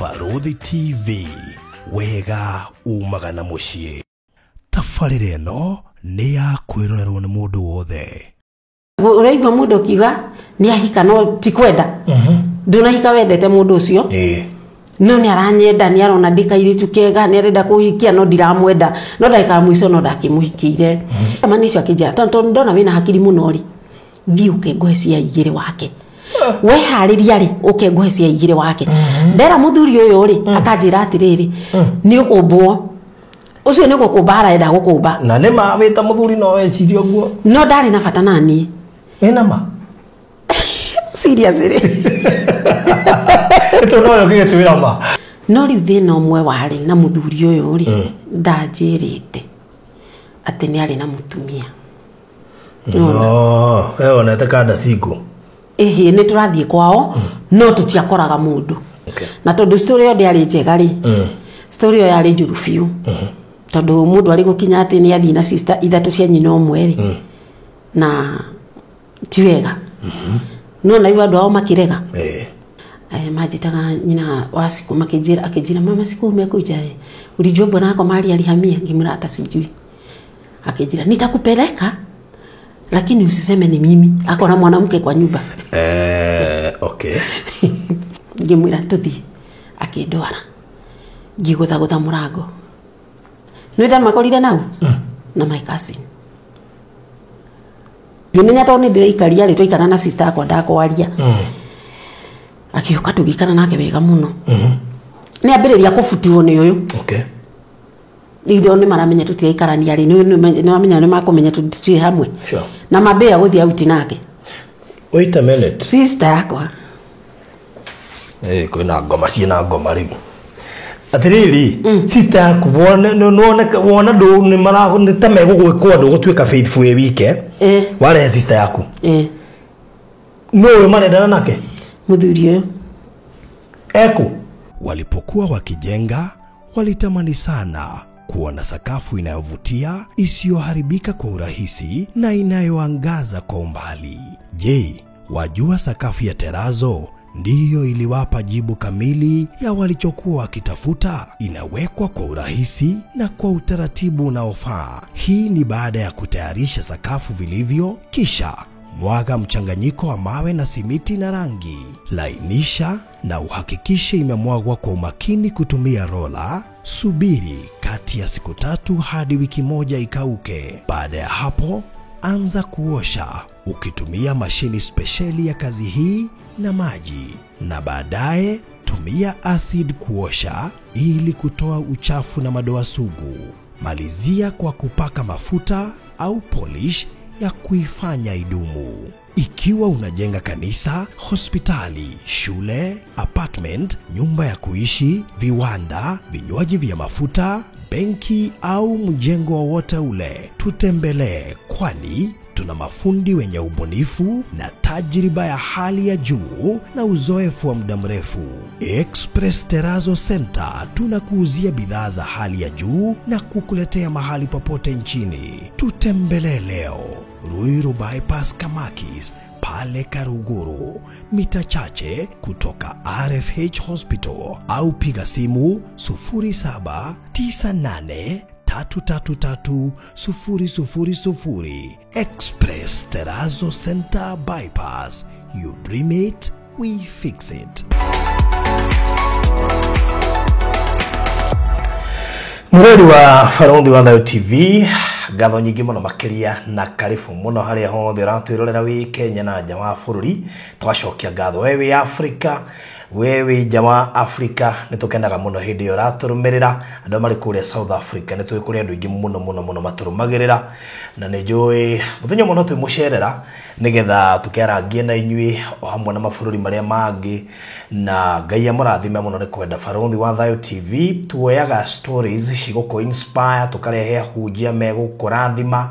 Barũthi TV, wega umaga na mũciĩ. Tabarĩra ĩno nĩ ya kwĩrorerwo nĩ mũndũ wothe. Ũraigua mũndũ akiuga nĩ ahika no ti kwenda. Ndũnahika wendete mũndũ ũcio. No nĩ aranyenda, nĩ arona ndĩ kairĩtu kega, nĩ arenda kũhikia no ndiramwenda. No ndagĩka ya mũico no ndakĩmũhikĩire. Mani ũcio akĩnjĩra, tondũ ndona wĩna hakiri mũno rĩ, thiĩ ũke ngũhe cia igĩrĩ wake. Weharĩria rĩ, ũke ngũhe cia igĩrĩ wake. Ndera mũthuri ũyũ rĩ, akanjĩra atĩrĩrĩ, nĩ ũkũmbwo. Ũcio nĩ gũkũmba arenda gũkũmba. Na nĩ ma wĩta mũthuri no wecirie ũguo. No ndarĩ na bata na niĩ. Wĩna ma? Seriously. Ĩtũ no yo gĩgĩtwĩra ma. No rĩu thĩna ũmwe warĩ na mũthuri ũyũ rĩ, ndanjĩrĩte atĩ nĩ arĩ na mũtumia. No, we wonete kanda single. Ĩhĩ, nĩ tũrathiĩ kwao, no tũtiakoraga mũndũ. Na tondũ story ĩyo ndĩarĩ njega rĩ, story ĩyo yarĩ njũru biũ. Tondũ mũndũ arĩ gũkinya atĩ nĩ athiĩ na sister ithatũ cia nyina ũmwe rĩ, na ti wega. No na rĩu andũ ao makĩrega. Manjĩtaga nyina wa Siku, makĩnjĩra, akĩnjĩra, mama Siku umekuja eh? Ulijua bwana wako mahali alihamia? Ngimwĩra hata sijui. Akĩnjĩra nitakupeleka lakini usiseme ni mimi. Ako na mwanamke kwa nyumba. Ngimwĩra tũthiĩ. Akĩndwara. Ngĩgũthagũtha mũrango. Nĩ ndamakorire nau? Na my cousin. Ngĩmenya tondũ nĩ ndĩraikaria rĩ, twaikara na sister akwa ndakwaria. Akĩũka tũgĩikara nake wega mũno. Nĩ ambĩrĩria kũbutirwo nĩ ũyũ. Rĩu nĩ maramenya tũtiraikarania rĩ, nĩ mamenya nĩ makũmenya tũtirĩ hamwe. Na mambĩrĩria gũthiĩ out nake. Wait a minute. Sister yakwa. Kwĩna ngoma, ciĩna ngoma rĩu. Atĩrĩrĩ, sister yaku wona ndũ nĩ mara, nĩ ta megũgwĩkwo andũ gũtuĩka faithful wĩ wike. Warehe sister yaku. No ũyũ marendana nake? Mũthuri ũyũ. Eku. Walipokuwa wakijenga, walitamani sana kuona sakafu inayovutia, isiyoharibika kwa urahisi na inayoangaza kwa umbali. Je, wajua sakafu ya terazo ndiyo iliwapa jibu kamili ya walichokuwa wakitafuta? Inawekwa kwa urahisi na kwa utaratibu unaofaa. Hii ni baada ya kutayarisha sakafu vilivyo, kisha mwaga mchanganyiko wa mawe na simiti na rangi. Lainisha na uhakikishe imemwagwa kwa umakini kutumia rola. Subiri kati ya siku 3 hadi wiki 1 ikauke. Baada ya hapo, anza kuosha ukitumia mashini spesheli ya kazi hii na maji, na baadaye tumia acid kuosha ili kutoa uchafu na madoa sugu. Malizia kwa kupaka mafuta au polish ya kuifanya idumu. Ikiwa unajenga kanisa, hospitali, shule, apartment, nyumba ya kuishi, viwanda, vinywaji vya mafuta, benki au mjengo wowote ule, tutembelee, kwani tuna mafundi wenye ubunifu na tajriba ya hali ya juu na uzoefu wa muda mrefu. Express Terrazzo Center tunakuuzia bidhaa za hali ya juu na kukuletea mahali popote nchini. Tutembelee leo Ruiru Bypass Kamakis pale Karuguru, mita chache kutoka RFH Hospital, au piga simu 0798 333 000. Express Terrazzo Center Bypass. You dream it, we fix it. Mũrori wa Barũthi wa Thayũ TV, ngatho nyingĩ mũno makĩria na karibu mũno harĩa hothe ũratwĩrorera wĩ Kenya na nja wa bũrũri. Twacokia ngatho we wĩ Afrika, we wĩ nja wa Afrika, nĩ tũkenaga mũno hĩndĩ ĩyo ũratũrũmĩrĩra. Andũ marĩ kũrĩa South Africa, nĩ tũĩ kũrĩ andũ aingĩ mũno mũno mũno matũrũmagĩrĩra, na nĩ njũĩ mũthenya ũmwe no twĩmũcerera nĩgetha tũkĩarangie na inyuĩ o hamwe na mabũrũri marĩa mangĩ, na Ngai amũrathime mũno nĩ kwenda Barũthi wa Thayũ TV. Tuoyaga stories cigũkũ inspire, tũkarehe ahunjia megũkũrathima,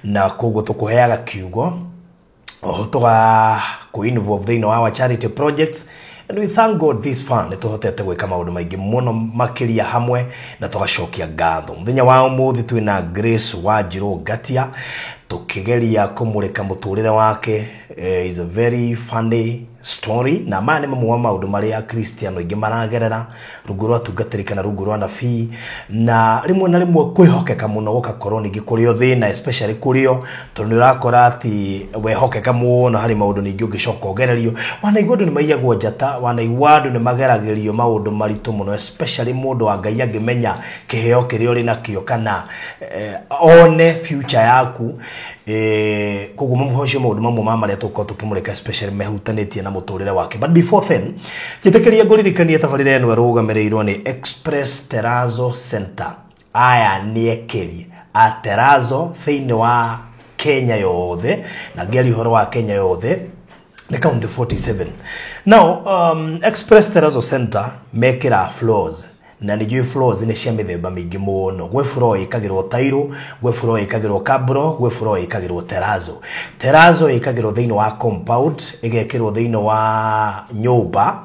na koguo tũkũheaga kiugo oho tũga kũ involve thĩinĩ wa our charity projects. And we thank God this far nĩ tũhotete gwĩka maũndũ maingĩ mũno makĩria hamwe, na tũgacokia ngatho. Mũthenya wa ũmũthĩ twĩna Grace Wanjirũ Ngatia, tũkĩgeria kũmũrĩka mũtũrĩre wake. Is a very funny story na maya nĩ mamwe ma maũndũ marĩa Kristiano aingĩ maragerera rungu rwa tungatĩri kana rungu rwa nabii, na rĩmwe na rĩmwe kwĩhokeka mũno gũgakorwo ningĩ kũrĩ o thĩna, especially kũrĩ o tondũ nĩ ũrakora atĩ wehokeka mũno harĩ maũndũ ningĩ ũngĩcoka ũgererio. Wanaigua andũ nĩ maiyagwo njata, wanaigua andũ nĩ mageragĩrio maũndũ maritũ mũno, especially mũndũ wa Ngai angĩmenya kĩheo kĩrĩa ũrĩ nakĩo kana one future yaku. Koguo macio maũndũ mamwe ma marĩa tũkorwo tũkĩmũrĩka especially mehutanĩtie na mũtũrĩre wake. But before then, njĩtĩkĩria ngũririkanie tabarĩra ĩno ĩrũgamĩrĩirwo nĩ Express Terrazzo Center. Aya nĩ ekĩri a terrazzo thĩinĩ wa Kenya yothe, na ngĩaria ũhoro wa Kenya yothe nĩ county 47. Now Express Terrazzo Center mekĩra floors, na nĩ njũĩ floors nĩ cia mĩthemba mĩingĩ mũno. Gwĩ floor ĩkagĩrwo tairo, gwĩ floor ĩkagĩrwo cabro, gwĩ floor ĩkagĩrwo terrazzo. Terrazzo ĩkagĩrwo thĩinĩ wa compound, ĩgekĩrwo thĩinĩ wa nyũmba,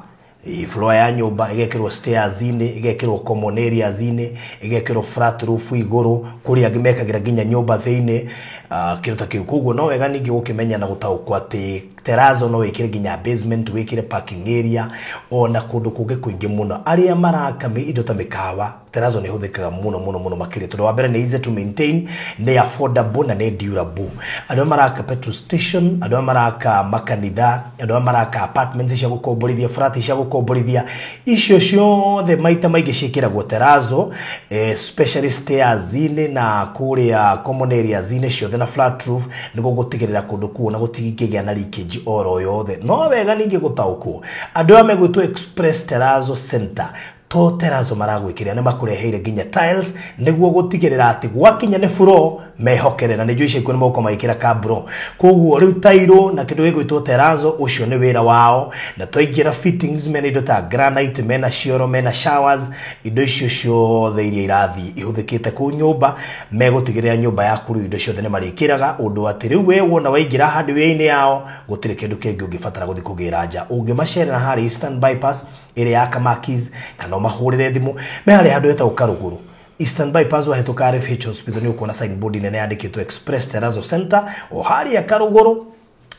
floor ya nyũmba, ĩgekĩrwo stairs-inĩ, ĩgekĩrwo common areas-inĩ, ĩgekĩrwo flat roof igũrũ, kũrĩ angĩ mekagĩra nginya nyũmba thĩinĩ, kĩndũ ta kĩu. Koguo no wega ningĩ gũkĩmenya na gũtaũkwo atĩ terrazzo no wĩkĩre nginya basement, wĩkĩre parking area, ona kũndũ kũngĩ kũingĩ mũno. Arĩa maraka indo ta mĩkawa, terrazzo nĩ ĩhũthĩkaga mũno mũno mũno makĩria, tondũ wa mbere nĩ easy to maintain, nĩ affordable na nĩ durable. Andũ arĩa maraka petrol station, andũ arĩa maraka makanitha, andũ arĩa maraka apartments cia gũkomborithia, flat cia gũkomborithia, icio ciothe maita maingĩ ciĩkĩragwo terrazzo, especially stairs-inĩ na kũrĩa common areas-inĩ ciothe na flat roof, nĩguo gũtigĩrĩra kũndũ kũu na gũtingĩgĩa na leakage oro yothe. No wega ningĩ gũtaũkwo andũ aya megwĩtwo Express Terrazzo Center to terrazzo maragwĩkĩrĩra, nĩ makũreheire nginya tiles nĩguo gũtigĩrĩra atĩ gwakinya nĩ floor mehokere, na nĩ njũĩ ica ikuhĩ nĩ megũkorwo magĩkĩra cabro. Koguo rĩu tairo na kĩndũ gĩgwĩtwo terrazzo ũcio nĩ wĩra wao, na twaingĩra fittings mena indo ta granite, mena cioro, mena showers, indo icio ciothe iria irathiĩ ihũthĩkĩte kũu nyũmba, megũtigĩrĩra nyũmba yaku rĩu indo ciothe nĩ marĩkĩraga ũndũ atĩ rĩu we wona waingĩra hardware-inĩ yao gũtirĩ kĩndũ kĩngĩ ũngĩbatara gũthiĩ kũgĩra nja. Ũngĩmacerera harĩa Eastern Bypass ĩrĩa ya Kamakis, kana ũmahũrĩre thimũ, me harĩa handũ hetagwo Karũgũrũ Eastern Bypass, wahĩtũka RFH Hospital nĩ ũkuona signboard nene yandĩkĩtwo Express Terrazzo Center o harĩa Karũgũrũ.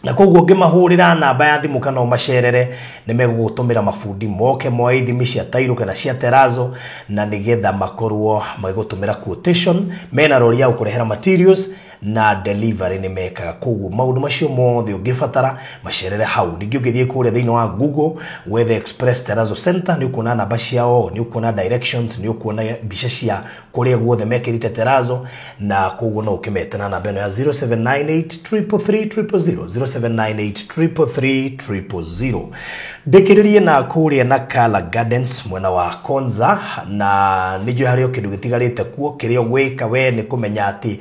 Na koguo ũngĩmahũrĩra namba ya thimũ kana ũmacerere, nĩ megũgũtũmĩra mabundi moke moe ithimi cia tairo kana cia terrazzo, na nĩgetha makorwo magĩgũtũmĩra quotation, mena rori ya gũkũrehera materials na delivery nĩ mekaga. Koguo maũndũ macio mothe ũngĩbatara macerere hau. Ningĩ ũngĩthiĩ kũrĩa thĩinĩ wa Google wethe Express Terrazzo Center, nĩ ũkuona namba ciao, nĩ ũkuona directions, nĩ ũkuona mbica cia kũrĩa guothe mekĩrĩte terrazzo, na koguo no ũkĩmete na namba ĩno ya 0798 333 000, 0798 333 000. Ndĩkĩrĩrie na kũrĩa na Kala Gardens mwena wa Konza, na nĩ njũĩ harĩ o kĩndũ gĩtigarĩte kuo. Kĩrĩa ũgwĩka we nĩ kũmenya atĩ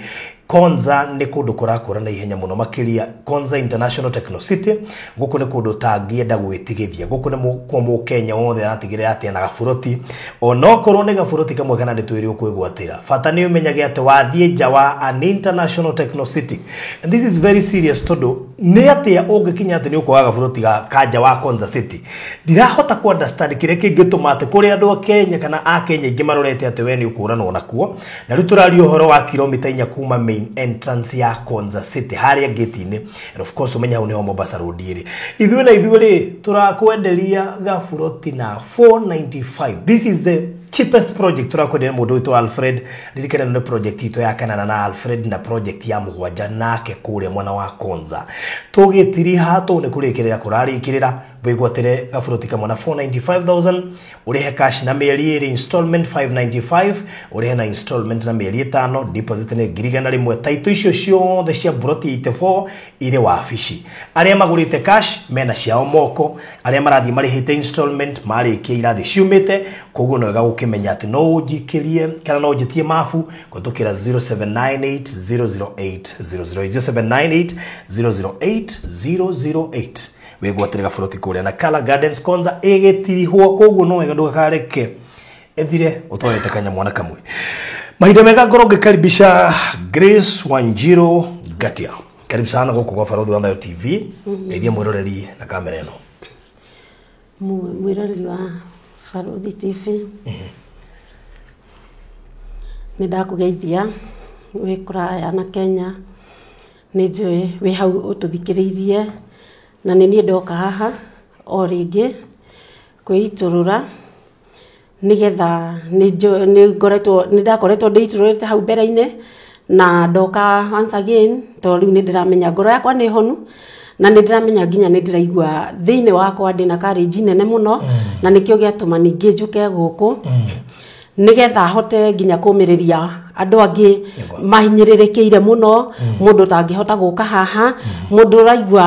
Konza nĩ kũndũ kũrakũra na ihenya mũno makĩria. Konza International Techno City, gũkũ nĩ kũndũ ũtangĩenda gwĩtigithia. Gũkũ nĩ kwa mũkenya wothe aratigĩrĩra atĩ ena gaburoti, onokorwo nĩ gaburoti kamwe kana nĩ twĩrĩ ũkwĩgwatĩra. Bata nĩ ũmenyage atĩ wathiĩ nja wa an International Techno City, and this is very serious, tondũ nĩ atĩa ũngĩkinya atĩ nĩ ũkwaga gaburoti ka nja wa Konza City. Ndirahota ku understand kĩrĩa kĩngĩtũma atĩ kũrĩ andũ a Kenya kana a Kenya aingĩ marorete atĩ we nĩ ũkũranwo nakuo. Na rĩu tũraria ũhoro wa kilomita 4 kuma main entrance ya Konza City harĩa gate-inĩ, and of course ũmenye hau nĩho Mombasa Road ĩrĩ. Ithuĩ na ithuĩ rĩ tũrakwenderia gaburoti na 495. This is the cheapest project turakwenderia mũndũ witũ Alfred. Ririkana ĩno nĩ project itũ ya kanana na Alfred, na project ya mũgwanja nake kũrĩa mwena wa Konza. Tũgĩtiriha tũũ nĩ kũrĩkĩrĩra kũrarĩkĩrĩra, wĩgwatĩre gaburoti kamwe na 495,000, ũrĩhe cash na mĩeri ĩrĩ installment 595, ũrĩhe na installment na mĩeri 5, deposit nĩ 100,000. Taito icio ciothe cia buroti 84 irĩ wabici. Arĩa magũrĩte cash mena ciao moko, arĩa marathiĩ marĩhĩte installment marĩkia irathi ciumĩte. Koguo no wega gũkĩmenya atĩ no ũnjikĩrie kana no ũnjĩtie mabu kũhĩtũkĩra 0798 008 008, 0798 008 008. Wĩgwatĩre gaburoti kũrĩa na Kala Gardens Konza ĩgĩtirihwo. Koguo no wega ndũgakareke ĩthire ũtoete kanyamwana kamwe. Mahinda mega ngorwo ngĩkaribisha Grace Wanjiru Ngatia. Karibu sana gũkũ gwa Barũthi wa Thayo TV. Geithia mwĩroreri na kamera ĩno. Mwĩroreri wa Barũthi TV, nĩ ndakũgeithia wĩ kũraya na Kenya, nĩ njũĩ wĩ hau ũtũthikĩrĩirie, na nĩ niĩ ndoka haha o rĩngĩ kwĩitũrũra nĩgetha nĩ ndakoretwo ndĩitũrũrĩte hau mbere-inĩ na ndoka once again tondũ rĩu nĩ ndĩramenya ngoro yakwa nĩ honu na nĩ ndĩramenya nginya nĩ ndĩraigua thĩinĩ wakwa ndĩna courage nene mũno na nĩkĩo gĩatũma ningĩ njũke gũkũ nĩgetha hote nginya kũmĩrĩria andũ angĩ mahinyĩrĩrĩkĩire mũno mũndũ ũtangĩhota gũka haha mũndũ ũraigua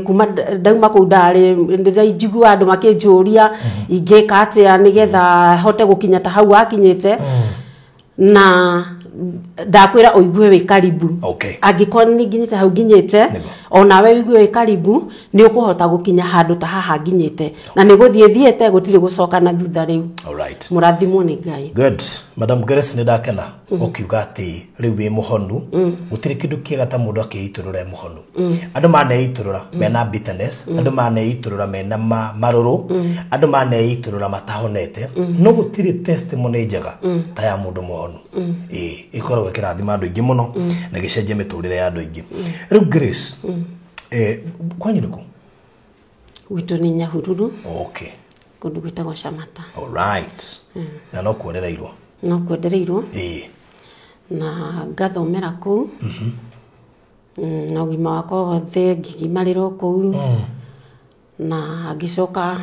kuma ndauma kũu ndarĩ ndĩraigua andũ makĩnjũria ingĩka atĩa nĩgetha hote gũkinya ta hau wakinyĩte na ndakwĩra ũigue wĩ karibu. Okay. Angĩkorwo nĩ nginyĩte hau nginyĩte onawe ũigue wĩ karibu nĩ ũkũhota gũkinya handũ ta haha nginyĩte na nĩ gũthiĩ thiĩte gũtirĩ gũcoka na thutha rĩu. All right. Mũrathimwo nĩ Ngai. Good. Madam Grace nĩ ndakena ũkiuga atĩ rĩu wĩ mũhonu gũtirĩ kĩndũ kĩega ta mũndũ akĩitũrũra e mũhonu. Andũ maneitũrũra mena bitterness, andũ maneitũrũra mena marũrũ, andũ maneitũrũra matahonete, no gũtirĩ testimony njega ta ya mũndũ mũhonu. Ĩĩ ĩkoragwo ĩkĩrathima andũ aingĩ mũno na gĩcenjia mĩtũrĩre ya andũ aingĩ. Rĩu Grace, kwanyu nĩ kũ? Gwitũ nĩ Nyahururu. Okay. Kũndũ gwĩtagwo Camata. All right. Na no kuorereirwo? No kuendereirwo. Ĩĩ. Na ngathomera kũu. Na ũgima wakwa wothe ngĩgimarĩrwo kũu. Na ngĩcoka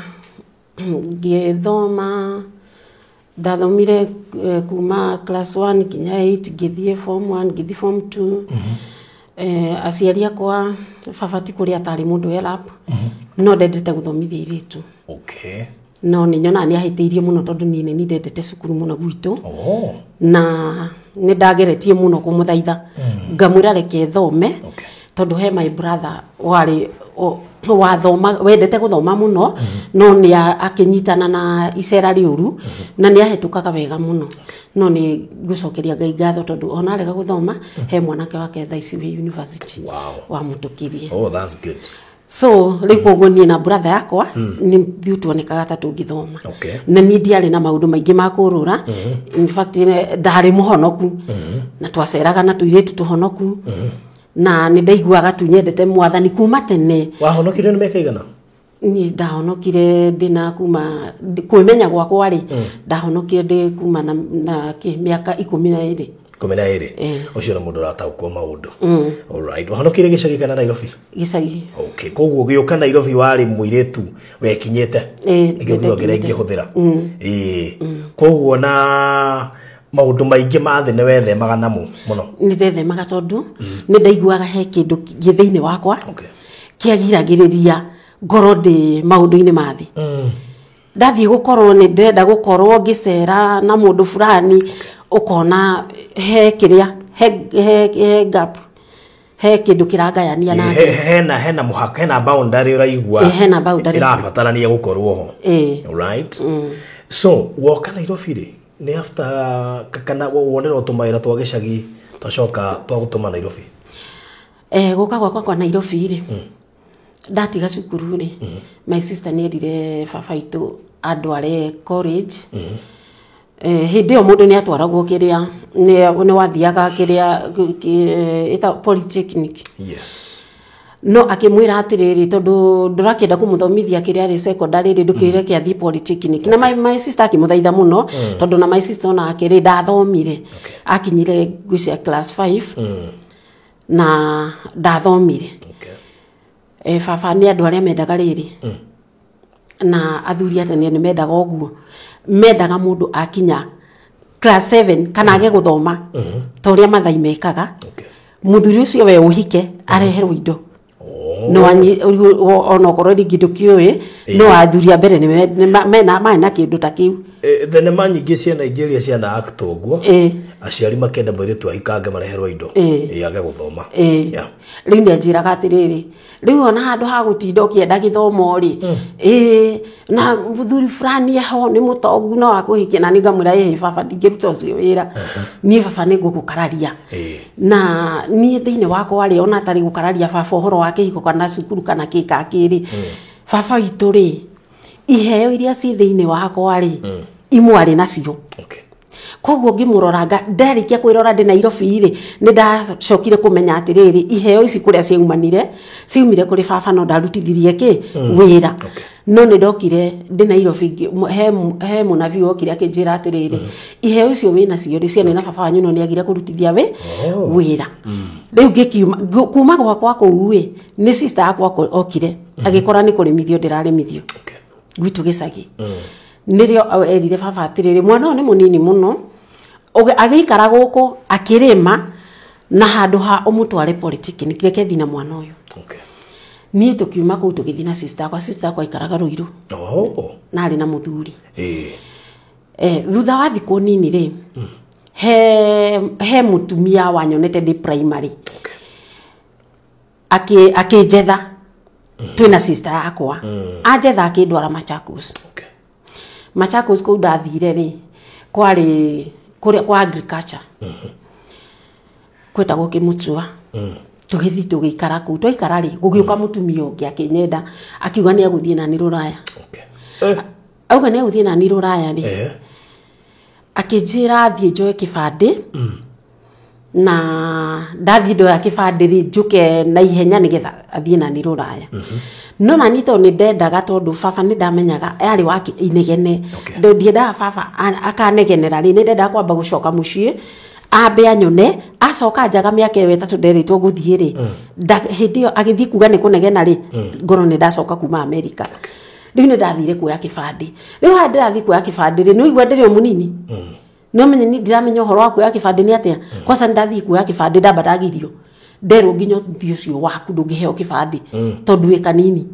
ngĩthoma, ndathomire kuma class 1 nginya 8, ngĩthiĩ form 1, ngĩthiĩ form 2. Aciari akwa baba ti kũrĩa atarĩ mũndũ help, no ndendete gũthomithia airĩtu. Okay. No nĩ nyonaga nĩ ahĩtĩirie mũno tondũ niĩ nĩ ndendete cukuru mũno gwitũ. Oh. Na nĩ ndageretie mũno kũmũthaitha ngamwĩra reke thome. Okay. Tondũ he my brother warĩ wathoma wendete gũthoma mũno no nĩ akĩnyitana na icera rĩũru na nĩ ahĩtũkaga wega mũno. No nĩ ngũcokeria Ngai ngatho tondũ ona arega gũthoma he mwanake wake thaa ici wĩ university. Wow. Wamũtũkirie. Oh, that's good. So rĩu koguo niĩ na brother yakwa nĩ ithuĩ tuonekaga ta tũngĩthoma. Okay. Na niĩ ndiarĩ na maũndũ maingĩ ma kũrũra. In fact ndarĩ mũhonoku na twaceraga na tũirĩtu tũhonoku. Na nĩ ndaiguaga tu nyendete mwathani kuma tene. Wahonokire nĩ mĩaka igana? Niĩ ndahonokire ndĩna kuma kwĩmenya gwakwa rĩ, ndahonokire ndĩ kuma na mĩaka 12. 12? Ũcio nĩ mũndũ ũrataũkwo maũndũ. All right. Wahonokire gĩcagi kana Nairobi? Gĩcagi. Okay. Koguo ũgĩũka Nairobi warĩ mũirĩtu wekinyĩte. Nĩkĩo kiugo kĩrĩa ingĩhũthĩra. Ĩĩ. Koguo na maũndũ maingĩ ma thĩ nĩ wethemaga namo mũno? Nĩ ndethemaga tondũ nĩ ndaiguaga he kĩndũ gĩ thĩinĩ wakwa kĩagiragĩrĩria ngorwo ndĩ maũndũ-inĩ ma thĩ. Ndathiĩ gũkorwo nĩ ndĩrenda gũkorwo ngĩcera na mũndũ fulani, ũkona he kĩrĩa he gap, he kĩndũ kĩrangayania nake. Hena mũhaka, hena boundary ũraigua. Hena boundary. Ĩrabatarania gũkorwo ho. All right. So woka Nairobi rĩ, nĩ after kana wonerwo tũmawĩra twa gĩcagi twacoka twagũtũma Nairobi? Gũka gwakwa kwa Nairobi rĩ, ndatiga cukuru rĩ, my sister nĩ erire baba witũ andware college. Hĩndĩ ĩyo mũndũ nĩ atwaragwo kĩrĩa nĩ wathiaga kĩrĩa ĩta polytechnic. Yes. No akĩmwĩra atĩrĩrĩ tondũ ndũrakĩenda kũmũthomithia kĩrĩa arĩ secondary rĩ, ndũkĩreke athiĩ polytechnic. Na my sister akĩmũthaitha mũno tondũ na my sister onake rĩ ndathomire. Akinyire ngwĩciria class 5 na ndathomire. Okay. Baba nĩ andũ arĩa mendaga rĩrĩ. Na athuri a tene nĩ mendaga ũguo. Mendaga mũndũ akinya class 7 kana age gũthoma ta ũrĩa Mathai mekaga. Mũthuri ũcio we ũhike areherwo indo. No onokorwo rĩngĩ ndũkĩũĩ, no athuri a mbere mena marĩ na kĩndũ ta kĩu. Thenema nyingĩ cia Nigeria ciana act ũguo. Aciari makenda mũirĩtu ahikange mareherwo indo. Age gũthoma. Rĩu nĩ anjĩraga atĩrĩrĩ, rĩu ona handũ ha gũtinda ũkĩenda gĩthomo rĩ, na mũthuri fulani eho nĩ mũtongu no akũhikie, na nĩ ngamwĩra ĩhĩ baba ndingĩruta ũcio wĩra. Niĩ baba nĩ ngũgũkararia. Na niĩ thĩinĩ wakwa rĩ, ona atarĩ gũkararia baba ũhoro wa kĩhiko kana cukuru kana kĩ ka kĩ rĩ, baba witũ rĩ, iheo iria ci thĩinĩ wakwa rĩ, imwe arĩ nacio. Okay. Koguo ngĩmũroranga ndarĩkia kwĩrora ndĩ Nairobi rĩ, nĩ ndacokire kũmenya atĩrĩrĩ, iheo ici kũrĩa ciaumanire ciaumire kũrĩ baba no ndarutithirie kĩ wĩra. No nĩ ndokire ndĩ Nairobi, he mũnabii wokire akĩnjĩra atĩrĩrĩ, iheo icio wĩnacio rĩ ciarĩ na baba wanyu no nĩagire kũrutithia wĩra. Rĩu ngĩkiuma kuma gwakwa kũu ĩ, nĩ sister yakwa okire agĩkora nĩ kũrĩmithio ndĩrarĩmithio gwitũ gĩcagi. Nĩrĩo erire baba atĩrĩrĩ, mwana ũyũ nĩ mũnini mũno, agĩikara gũkũ akĩrĩma na handũ ha ũmũtware polytechnic, reke thiĩ na mwana ũyũ. Niĩ tũkiuma kũu tũgĩthiĩ na sister yakwa. Sister yakwa aikaraga Ruiru. Na arĩ na mũthuri. Thutha wa thikũ nini rĩ, he mũtumia wanyonete ndĩ primary. Akĩnjetha twĩna sister yakwa. Anjetha akĩndwara Machakos. Machakos kũu ndathire rĩ, kwarĩ kũrĩa kwa agriculture. Kwetagwo Kĩmũtua. Tũgĩthiĩ tũgĩikara kũu. Twaikara rĩ, gũgĩũka mũtumia ũngĩ akĩnyenda, akiuga nĩ egũthiĩ nani Rũraya. Auga nĩ egũthiĩ nani Rũraya rĩ, akĩnjĩra thiĩ njoe kĩbandĩ. Na ndathiĩ ndoya kĩbandĩ rĩ, njũke na ihenya nĩgetha athiĩ nani Rũraya. No nani tondũ nĩ ndendaga, tondũ baba nĩ ndamenyaga arĩ wa inegene. Ndiendaga baba akanegenera rĩ, nĩ ndendaga kwamba gũcoka mũciĩ ambe anyone, acoka njaga mĩaka ĩyo 3 nderĩtwo gũthiĩ rĩ, hĩndĩ ĩyo agĩthiĩ kuga nĩ kũnegena rĩ, ngoro nĩ ndacoka kuma Amerika. Rĩu nĩ ndathire kuoya kĩbandĩ. Rĩu haha ndĩrathiĩ kuoya kĩbandĩ rĩ, nĩ ũigua ndĩrĩ o mũnini. No menye ni ndiramenya ũhoro wa kuoya kĩbandĩ nĩ atĩa. Kwanza nĩ ndathiĩ kuoya kĩbandĩ ndamba ndagirio. Nderwo nginya ũthiĩ ũcio waku ndũngĩheo kĩbandĩ tondũ wĩ kanini.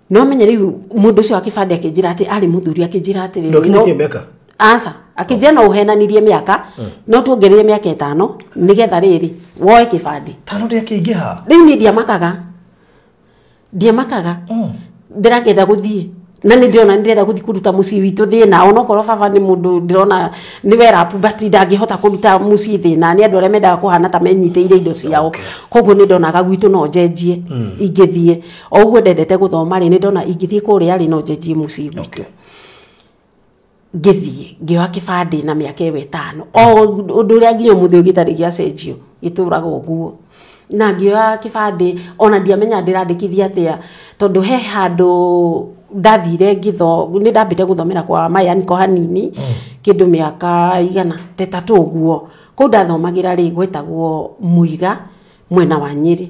No menye rĩu mũndũ ũcio wa kĩbandĩ akĩnjĩra atĩ arĩ mũthuri, akĩnjĩra atĩrĩrĩ, Ndũkinyĩtie mĩaka? Aca, akĩnjĩra no ũhenanirie mĩaka, no tuongereire mĩaka 5 nĩgetha rĩrĩ woe kĩbandĩ. Tano ndĩakĩingĩha? Rĩu niĩ ndiamakaga. Ndiamakaga. Ndĩrakĩenda gũthiĩ. Na nĩ ndĩrona nĩ ndĩrenda gũthiĩ kũruta mũciĩ witũ thĩna, onokorwo baba nĩ mũndũ ndĩrona nĩ werapu, but ndangĩhota kũruta mũciĩ thĩna, nĩ andũ arĩa mendaga kũhana ta menyitĩire indo ciao. Koguo nĩ ndonaga gwitũ no njenjie ingĩthiĩ. O ũguo ndendete gũthoma rĩ, nĩ ndona ingĩthiĩ kũrĩa rĩ, no njenjie mũciĩ gwitũ. Ngĩthiĩ ngĩoya kĩbandĩ na mĩaka ĩyo 5. O ũndũ ũrĩa nginya ũmũthĩ ũyũ gĩtarĩ gĩacenjio, gĩtũraga ũguo. Na ngĩoya kĩbandĩ ona ndiamenya ndĩrandĩkithia atĩa, tondũ he handũ ndathire nĩ ndambĩte gũthomera kwa Mayaniko hanini, kĩndũ mĩaka 3 ũguo. Kũu ndathomagĩra rĩ, gwetagwo Mũiga mwena wa Nyĩrĩ.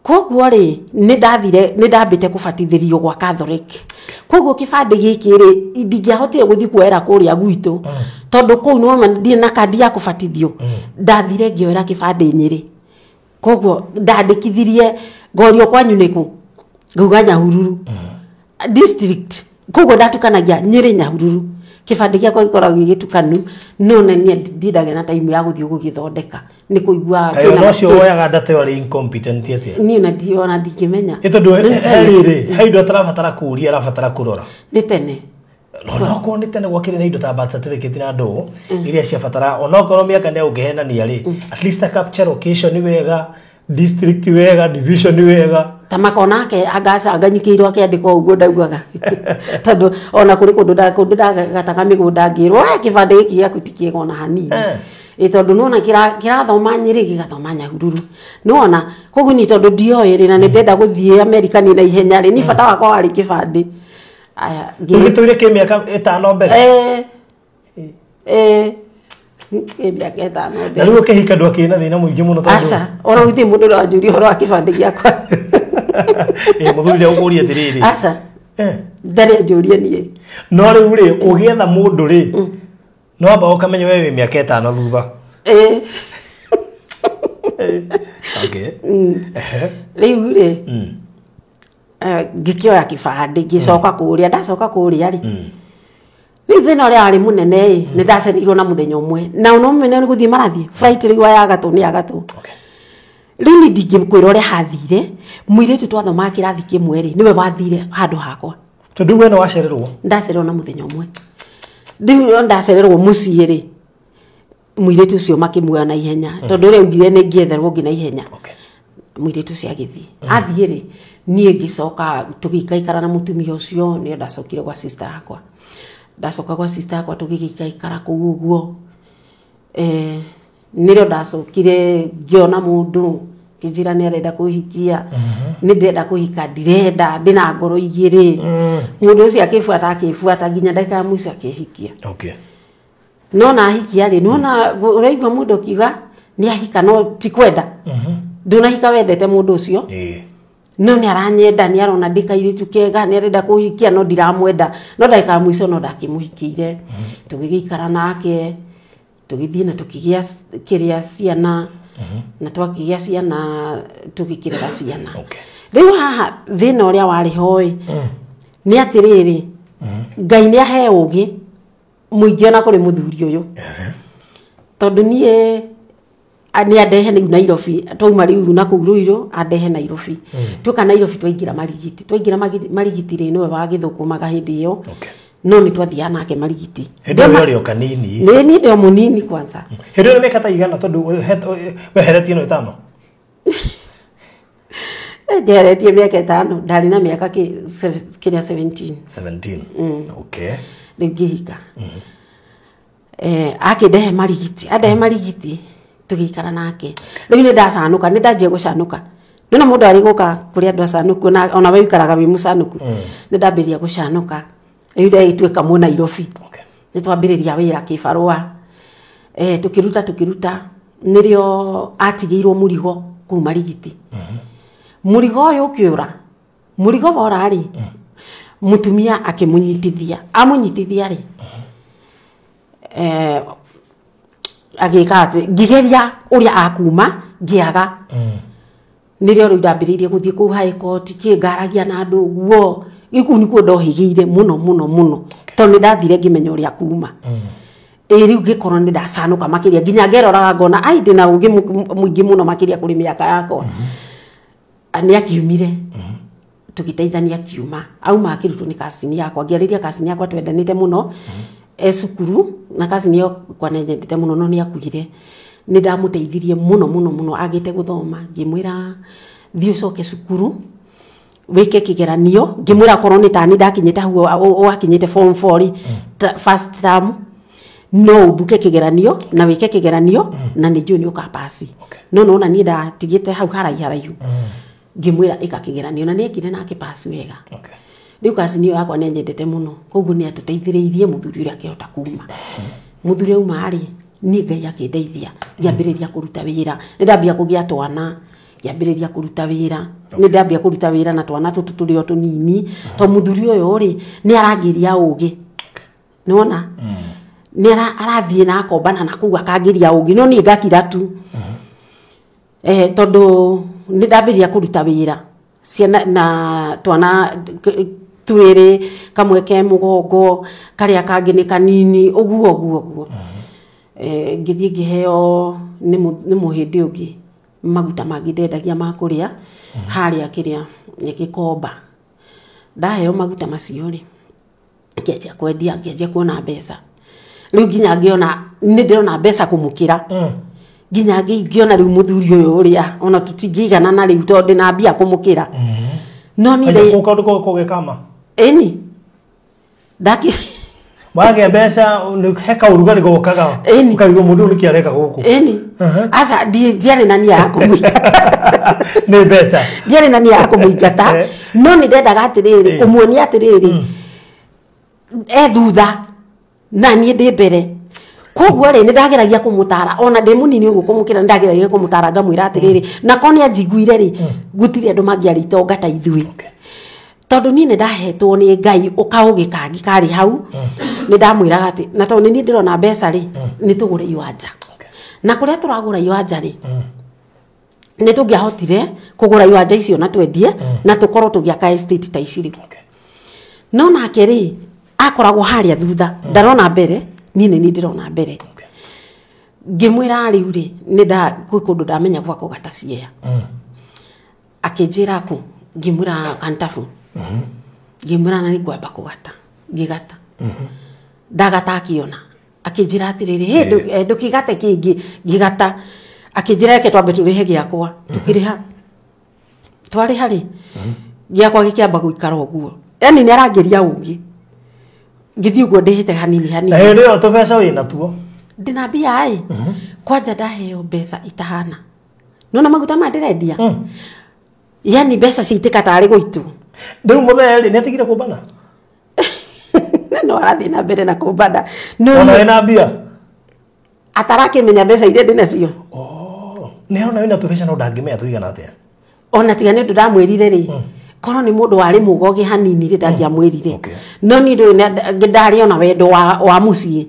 Koguo rĩ, nĩ ndathire, nĩ ndambĩte kũbatithĩrio gwa Catholic. Koguo kĩbandĩ gĩkĩ rĩ, ndingĩahotire gũthiĩ kuoera kũrĩa gwitũ, tondũ kũu nĩ wona ndirĩ na kandi ya kũbatithio. Ndathire ngĩoera kĩbandĩ Nyĩrĩ. Koguo ndandĩkithirie ngorio kwanyu nĩkũ? Ngauga Nyahururu. District. Koguo ndatukanagia Nyĩrĩ Nyahururu. Kĩbandĩ gĩakwa gĩkoragwo gĩgĩtukanu, no na niĩ ndindaga na time ya gũthiĩ gũgĩthondeka. Nĩ kũigua Kaĩ kĩna ona ũcio kĩ- woyaga ndata ĩyo arĩ incompetent atĩa? Niĩ ona ona ndingĩmenya. Ĩ tondũ Nĩ he tene. rĩrĩ, he indo atarabatara kũũria, arabatara kũrora. Nĩ tene. No onokorwo nĩ tene gwakĩrĩ na indo ta birth certificate na ndũ iria ciabatara, onokorwo mĩaka nĩ ũngĩhenania rĩ, at least a capture location wega, district wega, division wega. Ta makona ake angacanganyikĩirwo akĩandĩkwo ũguo ndaugaga. Tondũ ona kũrĩ kũndũ kũndũ ndagataga mĩgũnda ngĩrwo, kĩbandĩ gĩkĩ gĩaku ti kĩega ona hanini. Ĩ tondũ nĩwona kĩrathoma Nyĩrĩ gĩgathoma Nyahururu. Nĩwona? Koguo niĩ tondũ ndioĩ rĩ, na nĩ ndenda gũthiĩ Amerika niĩ na ihenya rĩ, niĩ bata wakwa warĩ kĩbandĩ. Aya, Ũgĩtũire kĩ mĩaka 5 mbere? Kĩ mĩaka 5 Na mbere. rĩu ũkĩhika ndwakĩrĩ na thĩna mũingĩ mũno tondũ Aca, ona gũtirĩ mũndũ ũranjũria ũhoro wa kĩbandĩ gĩakwa. Mũthuri ndegũkũria atĩrĩrĩ. Aca. Ndarĩ anjũria niĩ. No rĩu rĩ, ũgĩetha mũndũ rĩ, no amba ũkamenya we wĩ mĩaka 5 thutha. Rĩu rĩ, ngĩkĩoya kĩbandĩ, ngĩcoka kũrĩa, ndacoka kũrĩa rĩ. Rĩu thĩna ũrĩa warĩ mũnene ĩ, nĩ ndacereirwo na mũthenya ũmwe. Na ona ũmwe nĩ gũthiĩ marathiĩ, flight rĩu ya gatũ nĩ ya gatũ. Rĩu niĩ ndingĩkwĩra ũrĩa hathire, mũirĩtu twathomaga kĩrathi kĩmwe rĩ, nĩwe wathire handũ hakwa. Tondũ we nĩ wacererwo? Ndacererwo na mũthenya ũmwe. Rĩu ndacererwo mũciĩ rĩ, mũirĩtu ũcio makĩmuoya na ihenya, tondũ ũrĩa augire nĩ ngĩetherwo ũngĩ na ihenya. Mũirĩtu ũcio agĩthiĩ. Athiĩ rĩ, niĩ ngĩcoka tũgĩikaikara na mũtumia ũcio, nĩo ndacokire gwa sister yakwa. Ndacoka gwa sister yakwa tũgĩgĩikaikara kũu ũguo. Nĩrĩo ndacokire ngĩona mũndũ kĩnjĩra nĩ arenda kũhikia. Nĩ ndĩrenda kũhika, ndirenda, ndĩna ngoro igĩrĩ. Mũndũ ũcio akĩbuata nginya ndagĩka ya mũico akĩhikia. Okay. No na ahikia rĩ, nĩwona ũraigua mũndũ akiuga nĩ ahika no ti kwenda. Ndũnahika wendete mũndũ ũcio. No nĩ aranyenda, nĩ arona ndĩ kairĩtu kega, nĩ arenda kũhikia no ndiramwenda. No ndagĩka ya mũico no ndakĩmũhikĩire. Tũgĩgĩikara nake, tũgĩthiĩ na tũkĩgĩa kĩrĩa ciana, na twakĩgĩa ciana tũgĩkĩrera ciana. Rĩu haha thĩna ũrĩa warĩ ho ĩ, nĩ atĩrĩrĩ, Ngai nĩ ahe ũgĩ mũingĩ ona kũrĩ mũthuri ũyũ. Tondũ niĩ nĩ andehe rĩu Nairobi, twauma rĩu na kũu Ruiru, andehe Nairobi. Tuoka Nairobi twaingĩra Marigiti, twaingĩra Marigiti rĩ, nĩwe wagĩthũkũmaga hĩndĩ ĩyo. No nĩ twathiaga nake Marigiti. Hĩndĩ ĩyo ũrĩ o kanini. Nĩ niĩ ndĩ o mũnini kwanza. Hĩndĩ ĩyo mĩaka ta igana tondũ weheretie ĩno ĩtano? Njeheretie mĩaka ĩtano, ndarĩ na mĩaka kĩrĩa 17. 17. Okay. Rĩu ngĩhika. Akĩndehe Marigiti, andehe Marigiti tũgĩikara nake. Rĩu nĩ ndacanũka, nĩ ndanjia gũcanũka. Nĩwona mũndũ arĩ gũka kũrĩ andũ acanũku, ona we ũikaraga wĩ mũcanũku. Nĩ ndambĩrĩria gũcanũka. Rĩu ndagĩtuĩka mũ Nairobi. Nĩ twambĩrĩria wĩra kĩbarũa. Tũkĩruta nĩrĩo atigĩirwo mũrigo kũu Marigiti. Mũrigo ũyũ ũkĩũra. Mũrigo wora rĩ, mũtumia akĩmũnyitithia. Amũnyitithia rĩ, agĩka atĩ ngĩgeria ũrĩa akuma ngĩaga. Nĩrĩo rĩu ndambĩrĩirie gũthiĩ kũu High Court, kĩ ngaragia na andũ ũguo. Rĩu kũu nĩkuo ndohĩgĩire mũno mũno mũno. Tondũ nĩ ndathire ngĩmenya ũrĩa kuma. Rĩu ngĩkorwo nĩ ndacanũka makĩria nginya ngeroraga ngona ai ndĩna ũgĩ mũingĩ mũno makĩria kũrĩ mĩaka yakwa. Nĩ akiumire. Tũgĩteithania akiuma. Auma akĩrutwo nĩ cousin yakwa. Ngĩarĩria cousin yakwa twendanĩte mũno. E cukuru na cousin yakwa nĩ anyendete mũno no nĩ akuire. Nĩ ndamũteithirie mũno mũno mũno agĩte gũthoma. Ngĩmwĩra thiĩ ũcoke cukuru wĩke kĩgeranio. Ngĩmwĩra korwo nĩ ta niĩ ndakinyĩte hau wakinyĩte form 4 rĩ, first term, no ũmbuke kĩgeranio na wĩke kĩgeranio na nĩ njũĩ nĩ ũkapasi. No nona niĩ ndatigĩte hau haraiharaihu. Ngĩmwĩra ĩka kĩgeranio na nĩ ekire na akĩpasi wega. Rĩu cousin ĩyo yakwa nĩ anyendete mũno, koguo nĩ atũteithĩrĩirie mũthuri ũrĩa akĩhota kuma. Mũthuri auma rĩ, niĩ Ngai akĩndeithia, ngĩambĩrĩria kũruta wĩra. Nĩ ndambia kũgĩa twana, ngĩambĩrĩria kũruta wĩra. Nĩ ndambia kũruta wĩra na twana tũtũ tũrĩ o tũnini, tondũ mũthuri ũyũ rĩ, nĩ arangĩria ũgĩ. Nĩwona? Nĩ arathiĩ na akombana na kũu akangĩria ũgĩ, no niĩ ngakira tu. Tondũ nĩ ndambĩrĩria kũruta wĩra. Ciana na twana twĩrĩ, kamwe ke mũgongo, karĩa kangĩ nĩ kanini, ũguo ũguo ũguo. Ngĩthiĩ ngĩheo nĩ mũhĩndĩ ũngĩ maguta mangĩ ndendagia ma kũrĩa harĩa kĩrĩa nĩ Gĩkomba. Ndaheo maguta macio rĩ, ngĩanjia kwendia, ngĩanjia kuona mbeca. Rĩu nginya ngĩona nĩ ndĩrona mbeca kũmũkĩra. Nginya ngĩona rĩu mũthuri ũyũ ũrĩa ona tũtingĩiganana rĩu tondũ ndĩna mbia kũmũkĩra. No niĩ Aya, kũu kaũndũ kau kũgĩkama? Ĩni. Wagĩa mbeca, he kaũrugarĩ gokaga. Ĩni. Ũkarigwo mũndũ ũyũ nĩkĩ areka gũkũ. Ĩni. Aca, ndiarĩ na nia ya kũmũingata. Nĩ mbeca. Ndiarĩ na nia ya kũmũingata. No nĩ ndendaga atĩrĩrĩ, kũmuonia atĩrĩrĩ, e thutha na niĩ ndĩ mbere. Koguo rĩ, nĩ ndageragia kũmũtara, ona ndĩ mũnini ũguo kũmũkĩra, nĩ ndageragia kũmũtara ngamwĩra atĩrĩrĩ, na korwo nĩ anjiguire rĩ, gũtirĩ andũ mangĩarĩ itonga ta ithuĩ. Tondũ niĩ nĩ ndahetwo nĩ Ngai kaũgĩ kangĩ karĩ hau, nĩ ndamwĩraga atĩ, na tondũ nĩ niĩ ndĩrona mbeca rĩ, nĩ tũgũre iwanja. Na kũrĩa tũragũra iwanja rĩ, nĩ tũngĩahotire kũgũra iwanja icio na twendie, na tũkorwo tũgĩaka estate ta ici rĩ. No nake rĩ, akoragwo harĩa thutha, ndarona mbere, niĩ nĩ niĩ ndĩrona mbere. Ngĩmwĩra rĩu rĩ, nĩ nda, kwĩ kũndũ ndamenya gwa kũgata ciea. Akĩnjĩra kũ, ngĩmwĩra Kantafu. Ngĩmwĩra na nĩ ngwamba kũgata, ngĩgata. Ndagata akĩona. Akĩnjĩra atĩrĩrĩ, hĩ, ndũkĩgate kĩngĩ, ngĩgata. Akĩnjĩra reke twambe tũrĩhe gĩakwa, tũkĩrĩha. Twarĩha rĩ, gĩakwa gĩkĩamba gũikara ũguo. Yaani nĩ arangĩria ũgĩ. Ngĩthiĩ ũguo ndĩhĩte hanini hanini. Na hĩndĩ ĩyo tũbeca wĩna tuo? Ndĩna mbia ĩ. Kwanja ndaheo mbeca itahana. Nona maguta maya ndĩrendia? Yani mbeca ciitĩka tarĩ gũitwo. Rĩu mũthee rĩ nĩatigire kũmbana? No arathiĩ na mbere na kũmbana. No Ona wĩna mbia? Atarakĩmenya mbeca iria ndĩnacio. Oh, nĩ arona wĩna tũbeca no ndangĩmenya tũigana atĩa. Ona tiga nĩ ũndũ ndamwĩrire rĩ. Korwo nĩ mũndũ warĩ mũgogi hanini rĩ ndangĩamwĩrire. No niĩ ndũĩ ndarĩ ona wendo wa mũciĩ.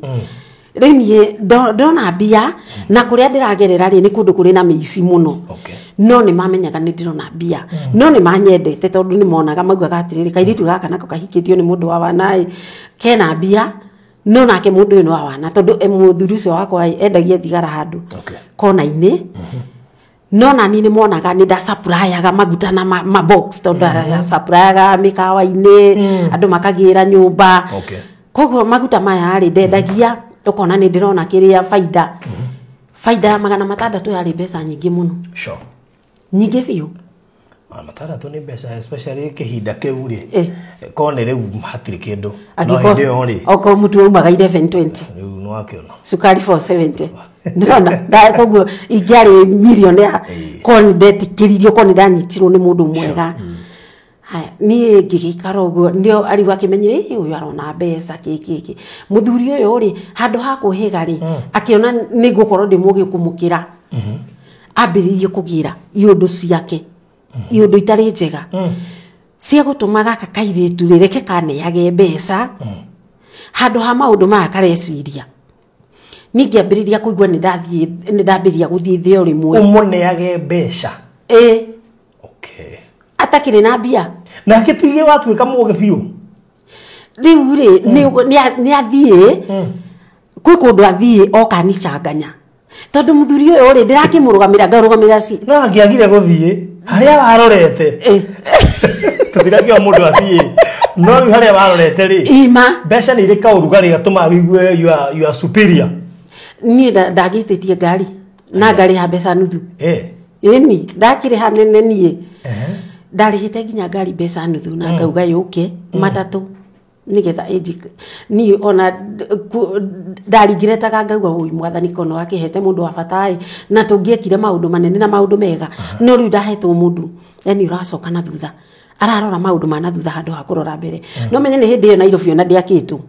Rĩu niĩ ndona mbia na kũrĩa ndĩragerera rĩ nĩ kũndũ kũrĩ na mĩici mũno. No nĩ mamenyaga nĩ ndĩrona mbia. No nĩ manyendete tondũ nĩ monaga maugaga atĩrĩrĩ kairĩtu gaka nako kahikĩtio nĩ mũndũ wa wana ĩ kena mbia no nake mũndũ ũyũ nĩ wa wana tondũ mũthuri ũcio wakwa endagia thigara handũ kona-inĩ. No nani nĩ monaga nĩ ndasupplyaga maguta na ma box tondũ ndasupplyaga mĩkawa-inĩ andũ makagĩra nyũmba. Koguo maguta maya rĩ ndendagia ũkona nĩ ndĩrona kĩrĩa baida. Baida ya 600 yarĩ mbeca nyingĩ mũno. Sure. Nyingĩ biũ. 600 nĩ mbeca especially kĩhinda kĩu rĩ. Korwo nĩ rĩu hatirĩ kĩndũ. No hĩndĩ ĩyo rĩ. Okorwo mũtu waumaga 1120. Rĩu nĩ wakĩona. Cukari 470. Nĩwona koguo ingĩarĩ millionaire korwo nĩ ndetĩkĩririo korwo nĩ ndanyitirwo nĩ mũndũ mwega. Haya niĩ ngĩgĩikara ũguo nĩo ariu akĩmenyire ĩ ũyũ arona mbeca kĩ. Mũthuri ũyũ rĩ handũ ha kũhĩga rĩ akĩona nĩ ngũkorwo ndĩ mũgĩ kũmũkĩra. Ambĩrĩirie kũgĩra iũndũ ciake iũndũ itarĩ njega cia gũtũma gaka kairĩtu rĩ reke kaneage mbeca handũ ha maũndũ maya kareciria. Niĩ ngĩambĩrĩria kũigua nĩ ndambĩrĩria gũthiĩ thĩ o rĩmwe. Ũmũneage mbeca? Ĩ. Okay. Atakĩrĩ na mbia. Nake tuige watuĩka mũgĩ biũ. Rĩu rĩ nĩ athiĩ kwĩ kũndũ athiĩ oka anicanganya. Tondũ mũthuri ũyũ rĩ ndĩrakĩmũrũgamĩra ngarũgamĩra ci. No angĩagire gũthiĩ harĩa warorete. Tũtirakiuga mũndũ athiĩ. No rĩu harĩa warorete rĩ. Ima. Mbeca nĩ irĩ kaũrugarĩ gatũmaga wĩigue you are superior. Niĩ ndagĩtĩtie ngari na ngarĩha mbeca nuthu. Ĩni ndakĩrĩha nene niĩ. Ndarĩhĩte nginya ngari mbeca nuthu na ngauga yũke matatũ nĩgetha ĩnjike. Niĩ ona ndaringiretaga ngauga ũi mwathani kono akĩhete mũndũ wa bata ĩ na tũngĩekire maũndũ manene na maũndũ mega. No rĩu ndahetwo mũndũ yani ũracoka na thutha ararora maũndũ ma na thutha handũ ha kũrora mbere. No menye nĩ hĩndĩ ĩyo Nairobi ona ndĩakĩtwo.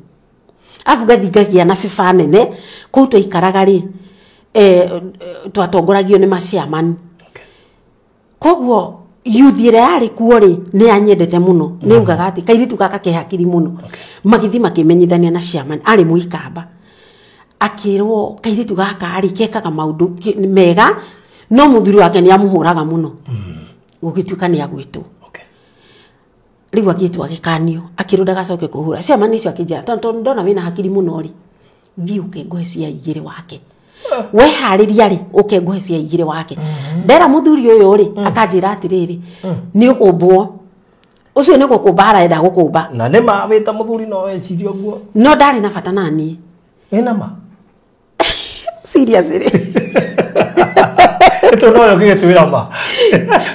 Arabu ngathi ngagĩa na bĩba nene kũu twaikaraga rĩ twatongoragio nĩ maciamani. Koguo youth ĩrĩa yarĩ kuo rĩ nĩ yanyendete mũno. Nĩ ugaga atĩ kairĩtu gaka ke hakiri mũno. Magĩthiĩ makĩmenyithania na ciamani arĩ mũikamba. Akĩrwo kairĩtu gaka rĩ kekaga maũndũ mega no mũthuri wake nĩ amũhũraga mũno. Gũgĩtuĩka nĩ agwĩtwo. Rĩu agĩtwo agĩkanio akĩrwo ndagacoke kũhũra. Ciamani icio akĩnjĩra tondũ ndona wĩna hakiri mũno rĩ thiĩ ũke ngũhe cia igĩrĩ wake. Weharĩria rĩ ũke ngũhe cia igĩrĩ wake. Ndera mũthuri ũyũ rĩ akanjĩra atĩrĩrĩ nĩ ũkũmbwo. Ũcio nĩ gũkũmba arenda gũkũmba. Na nĩ ma wĩta mũthuri no wecirie ũguo. No ndarĩ na bata na niĩ. Ĩna ma? Seriously. Ĩto no yo gĩgĩtwĩra ma.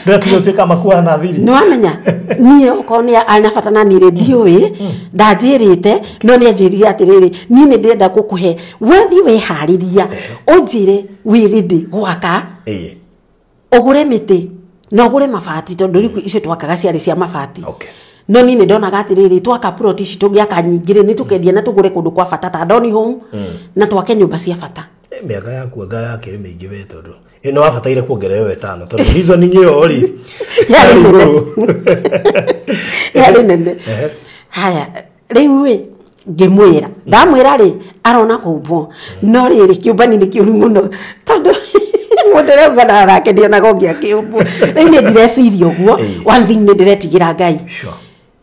Ndĩratiga ũtuĩka makua na thiri. Nĩ wamenya niĩ okorwo nĩ arĩ na bata na niĩ rĩ ndiũĩ ndanjĩrĩte no nĩ anjĩrire atĩrĩrĩ niĩ nĩ ndĩrenda gũkũhe we thiĩ weharĩria ũnjĩre wĩ ready gwaka ũgũre mĩtĩ na ũgũre mabati tondũ rĩu icio twakaga ciarĩ cia mabati. No niĩ nĩ ndonaga atĩrĩrĩ twaka plot ici tũngĩaka nyingĩ rĩ nĩ tũkendia na tũgũre kũndũ kwa bata ta Doni Home na twake nyũmba cia bata. Mĩaka yaku anga yakĩrĩ mĩingĩ we tondũ ĩno wabataire kuongerera ĩtano tondũ reasoning ĩyo rĩ yarĩ nene. Haya rĩu ĩ ngĩmwĩra ndamwĩra rĩ arona kũmbwo no rĩrĩ kĩũmbani nĩ kĩũru mũno tondũ mũndũ ũrĩa ũmbanaga nake ndionaga ũngĩ akĩũmbwo. Rĩu niĩ ndireciria ũguo. One thing nĩ ndĩretigĩra Ngai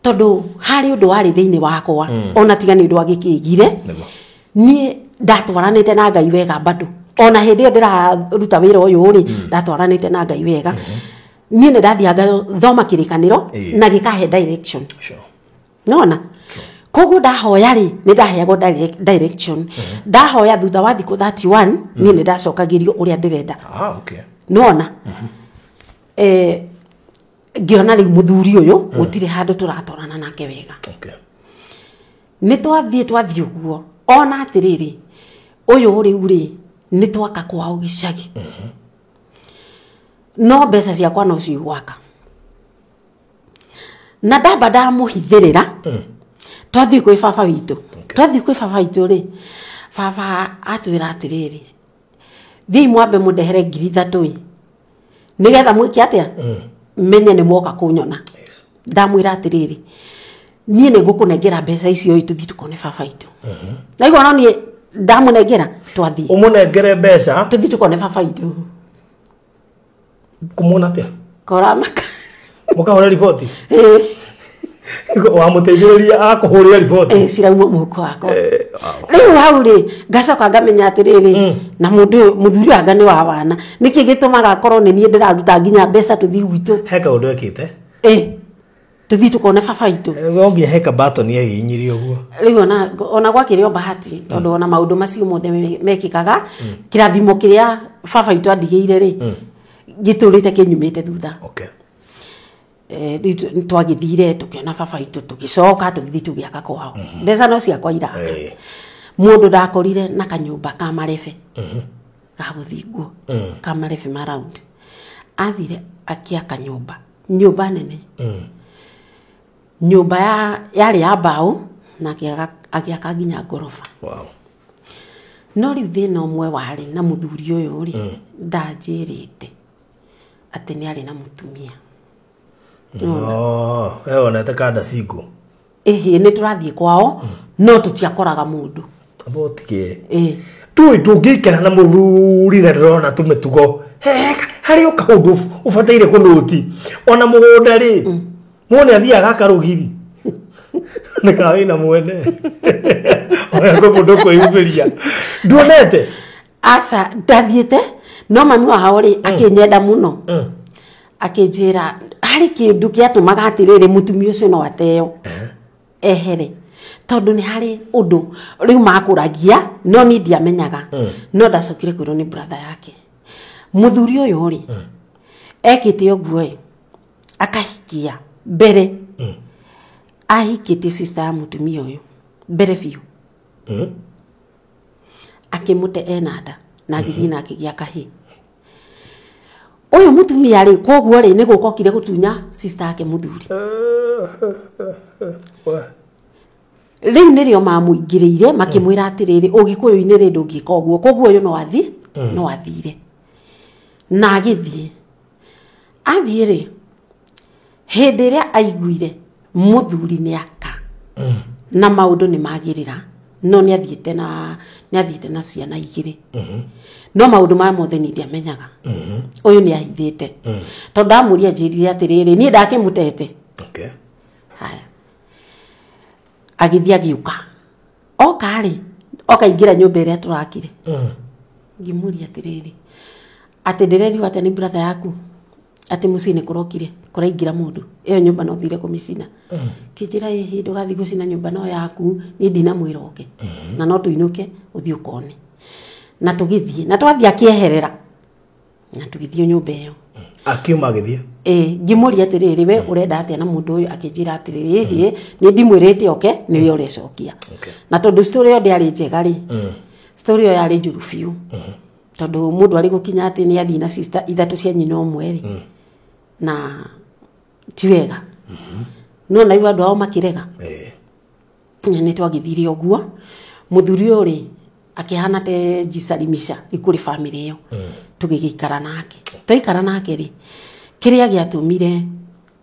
tondũ harĩ ũndũ warĩ thĩinĩ wakwa ona tiga nĩ ũndũ agĩkĩgire niĩ ndatwaranĩte na Ngai wega bado. Ona hĩndĩ ĩyo ndĩraruta wĩra ũyũ rĩ ndatwaranĩte na Ngai wega. Niĩ nĩ ndathiaga thoma kĩrĩkanĩro na gĩkahe direction. Nona koguo ndahoya rĩ nĩ ndaheagwo direction. Ndahoya thutha wa thikũ 31 niĩ nĩ ndacokagĩrio ũrĩa ndĩrenda. Nona ngĩona rĩu mũthuri ũyũ gũtirĩ handũ tũratwarana nake wega. Nĩ twathiĩ ũguo ona atĩrĩrĩ ũyũ rĩu rĩ nĩ twaka kwao gĩcagi. No mbeca ciakwa no cigwaka. Na ndamba ndamũhithĩrĩra twathiĩ kwĩ baba witũ. Twathiĩ kwĩ baba witũ rĩ, baba atwĩra atĩrĩrĩ, thiĩi mwambe mũndehere 3,000 ĩ nĩgetha mwĩke atĩa menye nĩ mwoka kũnyona. Ndamwĩra atĩrĩrĩ, niĩ nĩ ngũkũnengera mbeca icio ĩ tũthiĩ tũkone baba witũ. Naigua no niĩ ndamũnengera twathiĩ. Ũmũnengere mbeca tũthiĩ tũkone baba witũ. Kũmuona atĩa? Koramaka. Mũkahũra riboti? Wamũteithĩrĩria akũhũrĩra riboti? Cirauma mũhuko wakwa. Rĩu hau rĩ ngacoka ngamenya atĩrĩrĩ, na mũndũ ũyũ mũthuri anga nĩ wa wana, nĩkĩ gĩtũmaga akorwo nĩ niĩ ndĩraruta nginya mbeca tũthiĩ gwitũ? He kaũndũ ekĩte? Tũthiĩ tũkone baba witũ. No nginya he kabatoni ahihinyire ũguo. Rĩu ona gwakĩrĩ o bahati tondũ ona maũndũ macio mothe mekĩkaga, kĩrathimo kĩrĩa baba witũ andigĩire rĩ gĩtũrĩte kĩnyumĩte thutha. Rĩu twagĩthire tũkĩona baba witũ, tũgĩcoka tũgĩthiĩ tũgĩaka kwao. Mbeca no ciakwa iraka. Mũndũ ndakorire na kanyũmba ka marebe ga gũthingwo, ka marebe ma round. Athire akĩaka nyũmba, nyũmba nene. Nyũmba yarĩ ya mbaũ na agĩaka nginya ngoroba. No rĩu thĩna ũmwe warĩ na mũthuri ũyũ rĩ, ndanjĩrĩte atĩ nĩ arĩ na mũtumia. We wonete kanda cingu? Ĩhĩ, nĩ tũrathiĩ kwao no tũtiakoraga mũndũ. Ũtige. Tũĩ tũngĩikara na mũthuri na ndĩrona tũmĩtugo harĩ o kaũndũ ũbataire kũnũti. Ona mũgũnda rĩ, muone athiaga akarũgiri. Nĩ ka wĩna mwene. Ona kwĩ mũndũ ũkwĩyumĩria. Nduonete? Aca, ndathiĩte, no mami wao rĩ akĩnyenda mũno. Akĩnjĩra harĩ kĩndũ gĩatũmaga atĩrĩrĩ mũtumia ũcio no ateo ehere, tondũ nĩ harĩ ũndũ rĩu makũragia no niĩ ndiamenyaga. No ndacokire kwĩrwo nĩ brother yake, mũthuri ũyũ rĩ ekĩte ũguo ĩ, akahikia mbere, ahikĩtie sister ya mũtumia ũyũ mbere biũ. Akĩmũte ena nda na agĩthiĩ nake gĩa kahĩĩ. Ũyũ mũtumia rĩ, koguo rĩ nĩ gũka okire gũtunya sister yake mũthuri. Rĩu nĩrĩo mamũingĩrĩire makĩmwĩra atĩrĩrĩ, ũgĩkũyũ-inĩ rĩ ndũngĩka ũguo, koguo ũyũ no athiĩ, no athire. Na agĩthiĩ. Athiĩ rĩ, hĩndĩ ĩrĩa aiguire mũthuri nĩ aka na maũndũ nĩ magĩrĩra, no nĩ athiĩte na ciana igĩrĩ. No maũndũ maya mothe niĩ ndiamenyaga. Ũyũ nĩ ahithĩte. Tondũ ndamũria anjĩrire atĩrĩrĩ, niĩ ndakĩmũtete. Haya. Agĩthiĩ agĩũka. Oka rĩ, oka ingĩra nyũmba ĩrĩa tũrakire. Ngĩmũria atĩrĩrĩ, atĩ ndĩrerirwo atĩ nĩ brother yaku, atĩ mũciĩ nĩ kũrokire, kũraingĩra mũndũ. Ĩyo nyũmba no thire kũmĩcina. Kĩnjĩra ĩhĩ, ndũgathiĩ gũcina nyũmba no yaku, niĩ ndinamwĩra oke. Na no tũinũke, ũthiĩ ũkone. Na tũgĩthiĩ, na twathiĩ akĩeherera. Na tũgĩthiĩ nyũmba ĩyo. Akiuma agĩthiĩ? Ngĩmũria atĩrĩrĩ, we ũrenda atĩa na mũndũ ũyũ? Akĩnjĩra atĩrĩrĩ, ĩhĩ, niĩ ndimwĩrĩte oke, nĩwe ũrecokia. Na tondũ story ĩyo ndĩarĩ njega rĩ, story ĩyo yarĩ njũru biũ. Tondũ mũndũ arĩ gũkinya atĩ nĩ athiĩ na sister ithatũ cia nyina ũmwe rĩ, na ti wega. No na rĩu andũ ao makĩrega. Nĩ twagĩthire ũguo. Mũthuri ũyũ rĩ, akĩhana te jisalimisha kũrĩ family ĩyo. Tũgĩgĩikara nake. Twaikara nake rĩ, kĩrĩa gĩatũmire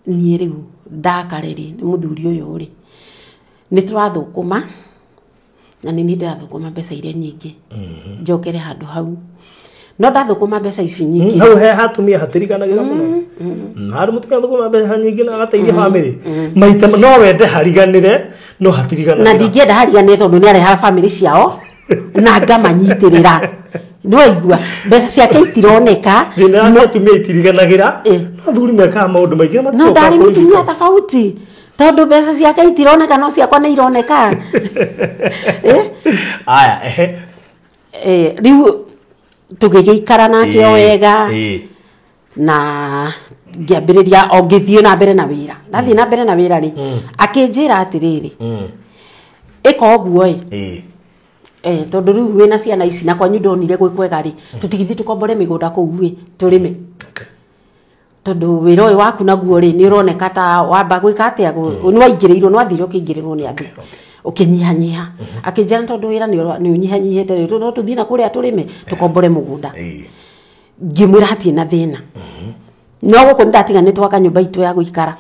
niĩ rĩu ndakare rĩ, nĩ mũthuri ũyũ rĩ, nĩ tũrathũkũma, na nĩ niĩ ndĩrathũkũma mbeca iria nyingĩ. Njokere handũ hau. No ndathũkũma mbeca ici nyingĩ. Hau he hatumia hatirikanagĩra mũno. Harĩ mũtumia athũkũma mbeca nyingĩ na agateithia family. Maita no wende hariganĩre, no hatiriganagĩra. Na ndingĩenda hariganĩre tondũ nĩ arehaga family ciao na ngamanyitĩrĩra. Nĩ waigua mbeca ciake itironeka. Thĩna wa atumia itiriganagĩra. No athuri mekaga maũndũ maingĩ na No ndarĩ mũtumia tofauti. Tondũ mbeca ciake itironeka no ciakwa nĩ ironeka. Aya, ehe. Rĩu tũgĩgĩikara nake o wega. Na ngĩambĩrĩria o ngĩthiĩ na mbere na wĩra. Ndathiĩ na mbere na wĩra rĩ, akĩnjĩra atĩrĩrĩ, Ĩka ũguo ĩ. Ĩĩ. Tondũ rĩu wĩna ciana ici na kwanyu ndonire gwĩ kwega rĩ, tũtigithĩ tũkombore mĩgũnda kũu ĩ, tũrĩme. Okay. Tondũ wĩra ũyũ waku naguo rĩ, nĩ ũroneka ta wamba gwĩka atĩa, nĩ waingĩrĩirwo, nĩ wathire ũkĩingĩrĩrwo nĩ andũ. Ũkĩnyihanyiha. Akĩnjĩra tondũ wĩra nĩ ũnyihanyihĩte rĩ, no tũthiĩ na kũrĩa tũrĩme, tũkombore mũgũnda. Ĩĩ. Ngĩmwĩra hatirĩ na thĩna. No gũkũ nĩndatiga nĩ twaka nyũmba itũ ya gũikara.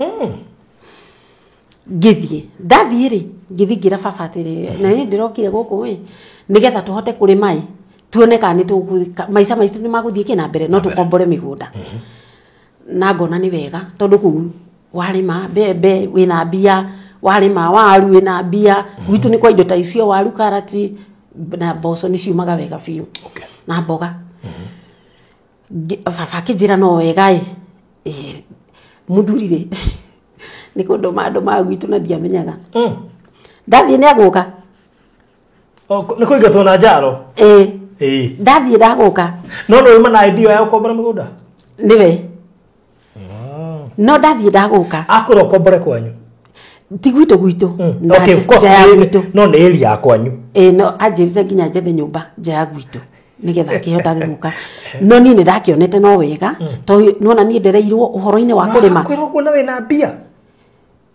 Ngĩthiĩ ndathiĩ rĩ, ngĩthiĩ ngĩra baba atĩrĩ, na niĩ ndĩrokire gũkũ ĩ nĩgetha tũhote kũrĩma ĩ, tuone kana nĩ tũgwĩka maica maitũ nĩ magũthiĩ kĩ na mbere, no tũkombore mĩgũnda. Na ngona nĩ wega tondũ kũu warĩma mbembe wĩna mbia, warĩma waru wĩna mbia, gwitũ nĩ kwa indo ta icio, waru, karati na mboco nĩ ciumaga wega biũ. Okay. Na mboga. Baba akĩnjĩra no wega ĩ, mũthuri rĩ, nĩ kũndũma ndũmaga gwitũ na ndiamenyaga. Ndathiĩ nĩ agũka. Nĩ kũingatwo na njaro? Ĩĩ. Ĩĩ. Ndathiĩ ndagũka. No nĩ wauma na idea ya gũkombora mũgũnda? Nĩwe. No ndathiĩ ndagũka. Akwĩra ũkombore kwanyu? Ti gwitũ gwitũ. Na Okay, of course, nja ya gwitũ. no nĩ area ya kwanyu. Ĩĩ, no anjĩrire nginya njethe nyũmba nja ya gwitũ nĩgetha akĩhotage gũka. No niĩ nĩ ndakĩonete no wega, tondũ nĩwona niĩ ndereirwo ũhoro-inĩ wa kũrĩma. Akwĩra ũguo na wĩna mbia?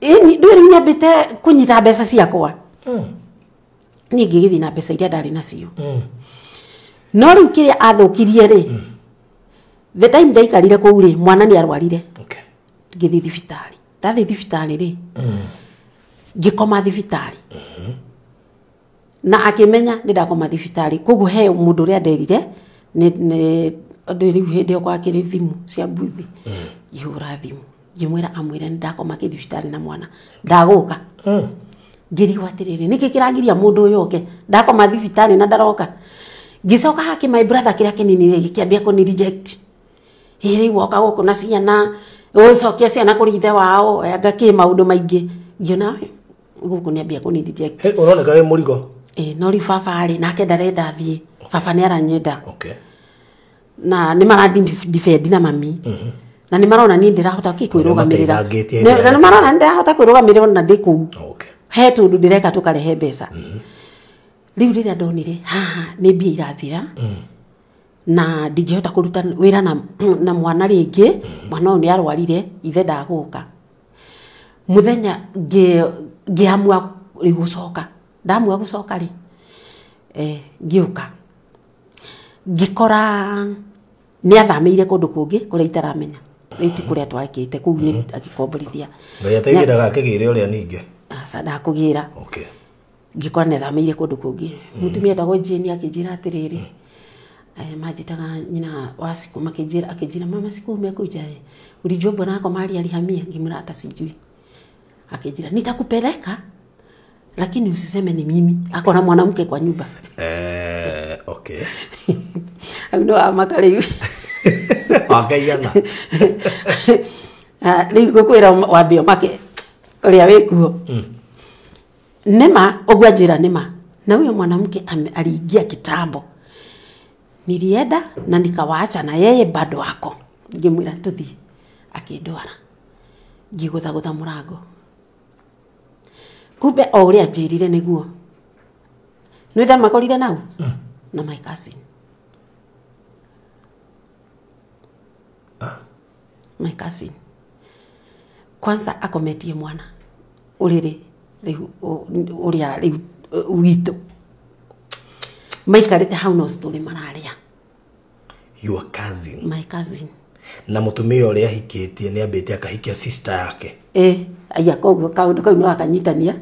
Ĩĩ, ndũĩ rĩu nyambĩte kũnyita mbeca ciakwa. Niĩ ngĩgĩthiĩ na mbeca iria ndarĩ nacio. No rĩu kĩrĩa athũkirie rĩ, the time ndaikarire kũu rĩ, mwana nĩ arwarire. Okay. Ngĩthiĩ thibitarĩ. Ndathiĩ thibitarĩ rĩ, ngĩkoma thibitarĩ. Na akĩmenya nĩ ndakoma thibitarĩ. Koguo he mũndũ ũrĩa nderire, nĩ ũndũ rĩu hĩndĩ ĩyo gwakĩrĩ thimũ cia mbuthi. Ngĩhũra thimũ. Ngĩmwĩra amwĩre nĩ ndakoma kĩthibitarĩ na mwana. Ndagũka. Ngĩrigwo atĩrĩrĩ, nĩkĩ kĩragiria mũndũ ũyũ oke? Ndakoma thibitarĩ na ndaroka. Ngĩcoka hake my brother kĩrĩa kĩnini rĩ, gĩkĩambia kũni reject. Ĩ rĩu woka gũkũ na ciana, ũcokie ciana kũrĩ ithe wao, anga kĩ maũndũ maingĩ. Ngĩona gũkũ nĩambia kũni reject. Hey, ũroneka wĩ mũrigo. Ĩ, no rĩu baba rĩ, nake ndarenda thiĩ. Baba nĩ aranyenda. Okay. Na nĩ marandi defend na mami. Na nĩ marona niĩ ndĩrahota kĩ kwĩrũgamĩrĩra. Nĩmateithangĩtie hĩndĩ Na nĩ marona nĩ ndĩrahota kwĩrũgamĩrĩra ona ndĩ kũu. Okay. He tũndũ ndĩreka tũkarehe mbeca. Rĩu rĩrĩa ndonire haha nĩ mbia irathira. Na ndingĩhota kũruta wĩra na mwana rĩngĩ. Mwana ũyũ nĩ arwarire, ithe ndagũka. Mũthenya ngĩamua rĩu gũcoka. Ndamua gũcoka rĩ, ngĩũka. Ngĩkora nĩ athamĩire kũndũ kũngĩ kũrĩa itaramenya. Rĩu ti kũrĩa twakĩte, kũu nĩ agĩkomborithia. Ngai ateithie ndagakĩgĩre ũrĩa ningĩ. Aca, ndakũgĩra. Okay. Ngĩkora nĩ athamĩire kũndũ kũngĩ. Mũtumia etagwo Jane akĩnjĩra atĩrĩrĩ, manjĩtaga nyina wa Siku, akĩnjĩra mama Siku umekuja ĩ? Ulijua bwana wako mahali alihamia? Ngĩmwĩra hata sijui. Akĩnjĩra nitakupeleka lakini usiseme ni mimi. Ako na mwanamke kwa nyumba. Okay. Au no amaka rĩu. Wakaigana. Rĩu ngũkwĩra wambe ũmake ũrĩa wĩkuo. Nĩma, ũguo anjĩra nĩma. Na huyo mwanamke aliingia kitambo. Nilienda na nikawaacha na yeye bado ako. Ngĩmwĩra tũthiĩ. Akĩndwara. Ngĩgũthagũtha mũrango. Kumbe o ũrĩa anjĩrire nĩguo. Nĩ ndamakorire nau? Na my cousin. My cousin. Kwanza akometie mwana. Ũrĩrĩ rĩu ũrĩa rĩu witũ. Maikarĩte hau no story mararia. Your cousin. My cousin. Na mũtumia ũrĩa ahikĩtie nĩ ambĩte akahikia sister yake. Aya koguo kaũndũ kau no akanyitania.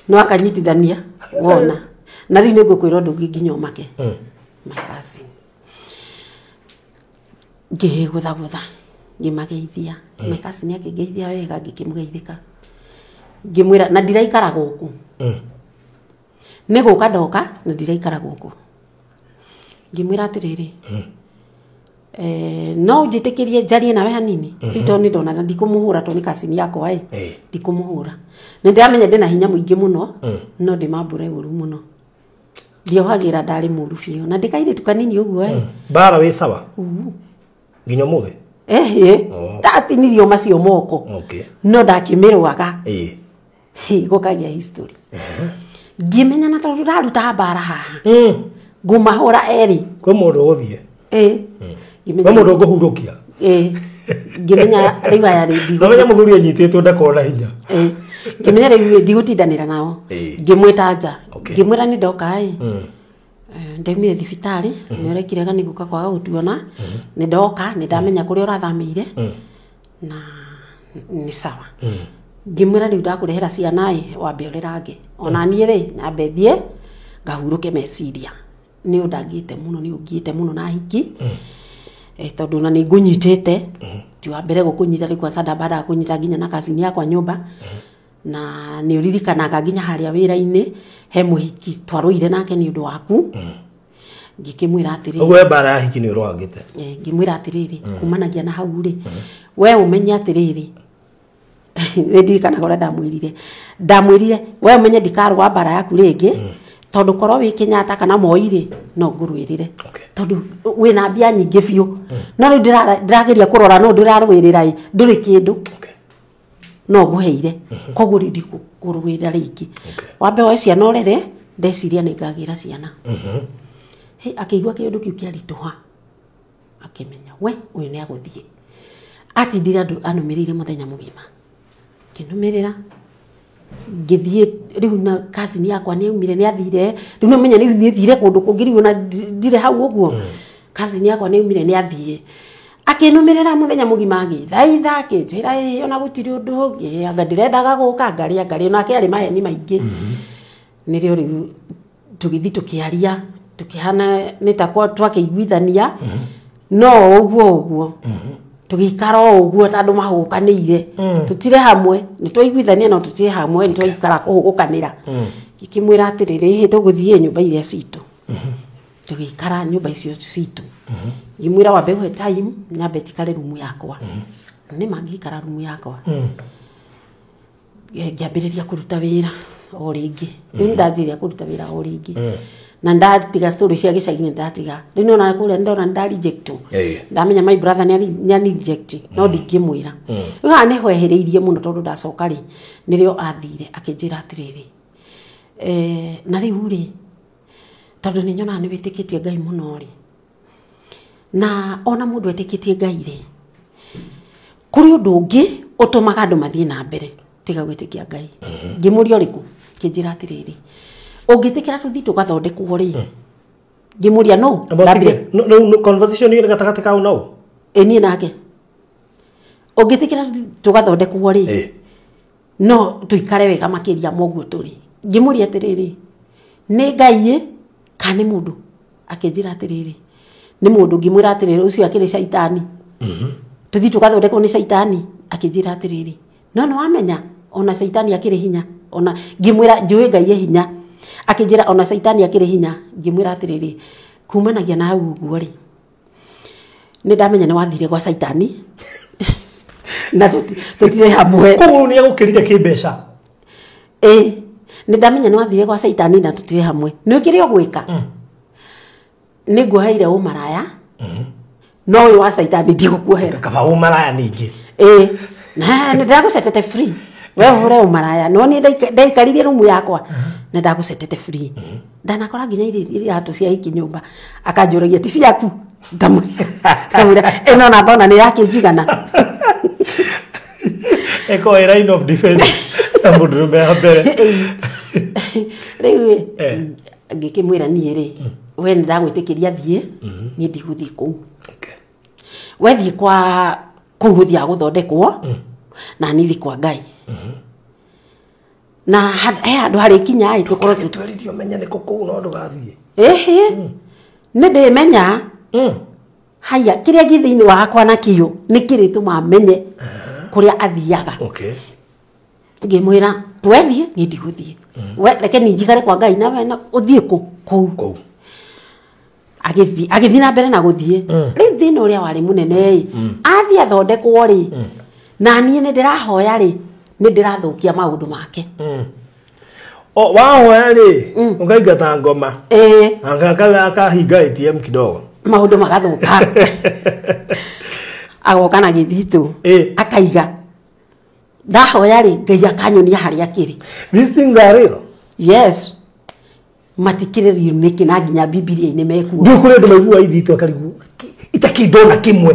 No akanyitithania wona. Na rĩu nĩngũkwĩra ũndũ ũngĩ nginya ũmake. My cousin. Ngĩgũthagũtha, ngĩmageithia. My cousin akĩngeithia wega, ngĩkĩmũgeithĩka. Ngĩmwĩra na ndiraikara gũkũ. Nĩ gũka ndoka na ndiraikara gũkũ. Ngĩmwĩra atĩrĩrĩ, no njĩtĩkĩrie njarie nawe hanini. Rĩu tondũ nĩ ndona na ndikũmũhũra tondũ nĩ cousin yakwa ĩ. Ndikũmũhũra. Nĩ ndĩramenya ndĩna hinya mũingĩ mũno, no ndĩmambũre ũru mũno. Ndiohagĩra ndarĩ mũru biũ. Na ndĩkairĩtu kanini ũguo ĩ. Mbara wĩ sawa? Nginya ũmũthĩ? Ndatinirio macio moko. Okay. No ndakĩmĩrũaga. Gũkagĩa history. Ngĩmenya na tondũ ndaruta mbara haha ngũmahũra erĩ. Kwĩ mũndũ ũgũthiĩ. Ĩĩ. Kwĩ mũndũ ũkũhurũkia. Ĩĩ. Ngĩmenya rĩu aya rĩ Ndamenya mũthuri anyitĩtwo ndakorwo na hinya. Ĩĩ. Ngĩmenya rĩu ndigũtindanĩra nao. Ngĩmwĩta nja. Ngĩmwĩra nĩ ndoka ĩ. Ndaumire thibitarĩ nĩ ũrekire nĩ gũka kwaga gũtuona. Nĩ ndoka nĩ ndamenya kũrĩa ũrathamĩire. Na nĩ sawa. Ngĩmwĩra rĩu ndakũrehera ciana ĩ wambe ũrerange. Ona niĩ rĩ nyambe thiĩ ngahurũke meciria. Nĩ ũndangĩte mũno nĩ ũngiĩte mũno na hiki. Tondũ ona nĩ ngũnyitĩte. Ti wa mbere gũkũnyita rĩu kwanza ndambandaga kũnyita nginya na cousin yakwa nyũmba. Na nĩ ũririkanaga nginya harĩa wĩra-inĩ he mũhiki twarũire nake nĩ ũndũ waku. Ngĩkĩmwĩra atĩrĩrĩ. Ũguo mbara ya hiki nĩ ũrwangĩte. Ngĩmwĩra atĩrĩrĩ kumanagia na hau rĩ we ũmenye atĩrĩrĩ nĩ ndirikanaga ũrĩa ndamwĩrire. Ndamwĩrire we ũmenye ndikarũa mbara yaku rĩngĩ tondũ korwo wĩ Kenyatta kana Moi rĩ no ngũrũĩrĩre. Tondũ wĩna mbia nyingĩ biũ. No rĩu ndĩrageria kũrora no ndĩrarũĩrĩra ĩ ndũrĩ kĩndũ. No ngũheire. Koguo rĩu ndikũrũĩrĩra rĩngĩ. Wambe woe ciana ũrere ndeciria nĩ ngagĩra ciana. Hĩ akĩigua kĩũndũ kĩu kĩaritũha. Akĩmenya we ũyũ nĩ agũthiĩ. Atindire andũ anũmĩrĩire mũthenya mũgima. Ngĩnũmĩrĩra ngĩthiĩ rĩu na cousin yakwa nĩ aumire nĩ athire rĩu nĩ ũmenya rĩu nĩ thire kũndũ kũngĩ rĩu ona ndirĩ hau ũguo. Cousin yakwa nĩ aumire nĩ athiĩ. Akĩnũmĩrĩra mũthenya mũgima agĩthaitha akĩnjĩra ĩ ona gũtirĩ ũndũ ũngĩ anga ndĩrendaga gũka ngarĩa ngarĩa nake arĩ maheni maingĩ. Nĩrĩo rĩu tũgĩthiĩ tũkĩaria tũkĩhana nĩ ta twakĩiguithania no ũguo ũguo. Tũgĩikara o ũguo ta andũ mahũkanĩire. Tũtirĩ hamwe nĩ twaiguithania no tũtirĩ hamwe nĩ twaikara kũhũgũkanĩra. Ngĩkĩmwĩra atĩrĩrĩ ĩ tũgũthiĩ nyũmba iria citũ. Tũgĩikara nyũmba icio citũ. Ngĩmwĩra wambe ũhe time nyambe njikare rumu yakwa. Nĩ mangĩikara rumu yakwa. Ngĩambĩrĩria kũruta wĩra o rĩngĩ. Rĩu ndanjirie kũruta wĩra o rĩngĩ. Na ndatiga story cia gĩcagi-inĩ ndatiga. Rĩu nĩona kũrĩa ndona nda reject. Ndamenya my brother nĩ ani reject no ndingĩmwĩra. Rĩu haha nĩ hwehereirie mũno tondũ ndacoka rĩ nĩrĩo athire akĩnjĩra atĩrĩrĩ. Na rĩu rĩ tondũ nĩ nyonaga nĩ wĩtĩkĩtie Ngai mũno rĩ. Na ona mũndũ etĩkĩtie Ngai rĩ kũrĩ ũndũ ũngĩ ũtũmaga andũ mathiĩ na mbere tiga gwĩtĩkia Ngai. Ngĩmũria ũrĩkũ akĩnjĩra atĩrĩrĩ ũngĩtĩkĩra tũthiĩ tũgathondekwo rĩ. Ngĩmũria no ndambire no conversation ĩyo gatagatĩ kau no ĩ niĩ nake ũngĩtĩkĩra tũthiĩ tũgathondekwo rĩ no tũikare wega makĩria moguo tũrĩ. Ngĩmũria atĩrĩrĩ nĩ Ngai ĩ kana nĩ mũndũ. Akĩnjĩra atĩrĩrĩ nĩ mũndũ. Ngĩmwĩra atĩrĩrĩ ũcio akĩrĩ caitani. Tũthiĩ tũgathondekwo nĩ caitani. Akĩnjĩra atĩrĩrĩ no nĩ wamenya ona caitani akĩrĩ hinya. Ona ngĩmwĩra njũĩ Ngai e hinya. Akĩnjĩra ona caitani akĩrĩ hinya. Ngĩmwĩra atĩrĩrĩ kumanagia na hau ũguo rĩ nĩ ndamenya nĩ wathire gwa caitani na tũtirĩ hamwe. Koguo nĩ agũkĩrire kĩmbeca. Ĩ nĩ ndamenya nĩ wathire gwa caitani na tũtirĩ hamwe. Nĩ ũkĩrĩ ũgwĩka nĩ nguoheire ũmaraya no ũyũ wa caitani ndigũkuohera. Kaba ũmaraya ningĩ. Ĩ na nĩ ndagũcetete free. We ũhũre ũmaraya no niĩ ndaikaririe rumu yakwa na ndagũcetete free. Ndanakora nginya iratũ cia hiki nyũmba akanjũragia ti ciaku. Ngamwĩra ĩno namba ona nĩ yakĩnjigana. Eko a line of defense na mũndũrũme wa mbere. Rĩu ngĩkĩmwĩra niĩ rĩ we nĩ ndagwĩtĩkĩria thiĩ niĩ ndigũthiĩ kũu. We thiĩ kwa kũu gũthiaga gũthondekwo na niĩ thiĩ kwa Ngai. Na he handũ harĩkinya ĩ tũkorwo twĩrire ũmenye nĩ kũ kũu no ndũgathiĩ. Ĩhĩ nĩ ndĩmenya. Haya kĩrĩa gĩ thĩinĩ wakwa nakĩo nĩ kĩrĩtũma menye kũrĩa athiaga. Ngĩmwĩra we thiĩ niĩ ndigũthiĩ. We reke niĩ njikare kwa Ngai nawe na ũthiĩ kũ kũu. Agĩthiĩ na mbere na gũthiĩ. Rĩu thĩna ũrĩa warĩ mũnene ĩ athiĩ athondekwo rĩ na niĩ nĩ ndĩrahoya rĩ nĩ ndĩrathũkia maũndũ make. O wahoya rĩ ũkaingata ngoma. Ĩ akahinga ATM kidogo maũndũ magathũka. Agoka na gĩthitũ akaiga ndahoya rĩ Ngai akanyonia harĩa akĩrĩ. These things are real. Yes. Matikĩrĩrio nĩkĩ na nginya Bibilia-inĩ mekuo. Ndiũ kũrĩ andũ maiguaga ithitũ akarigwo itakĩndona kĩmwe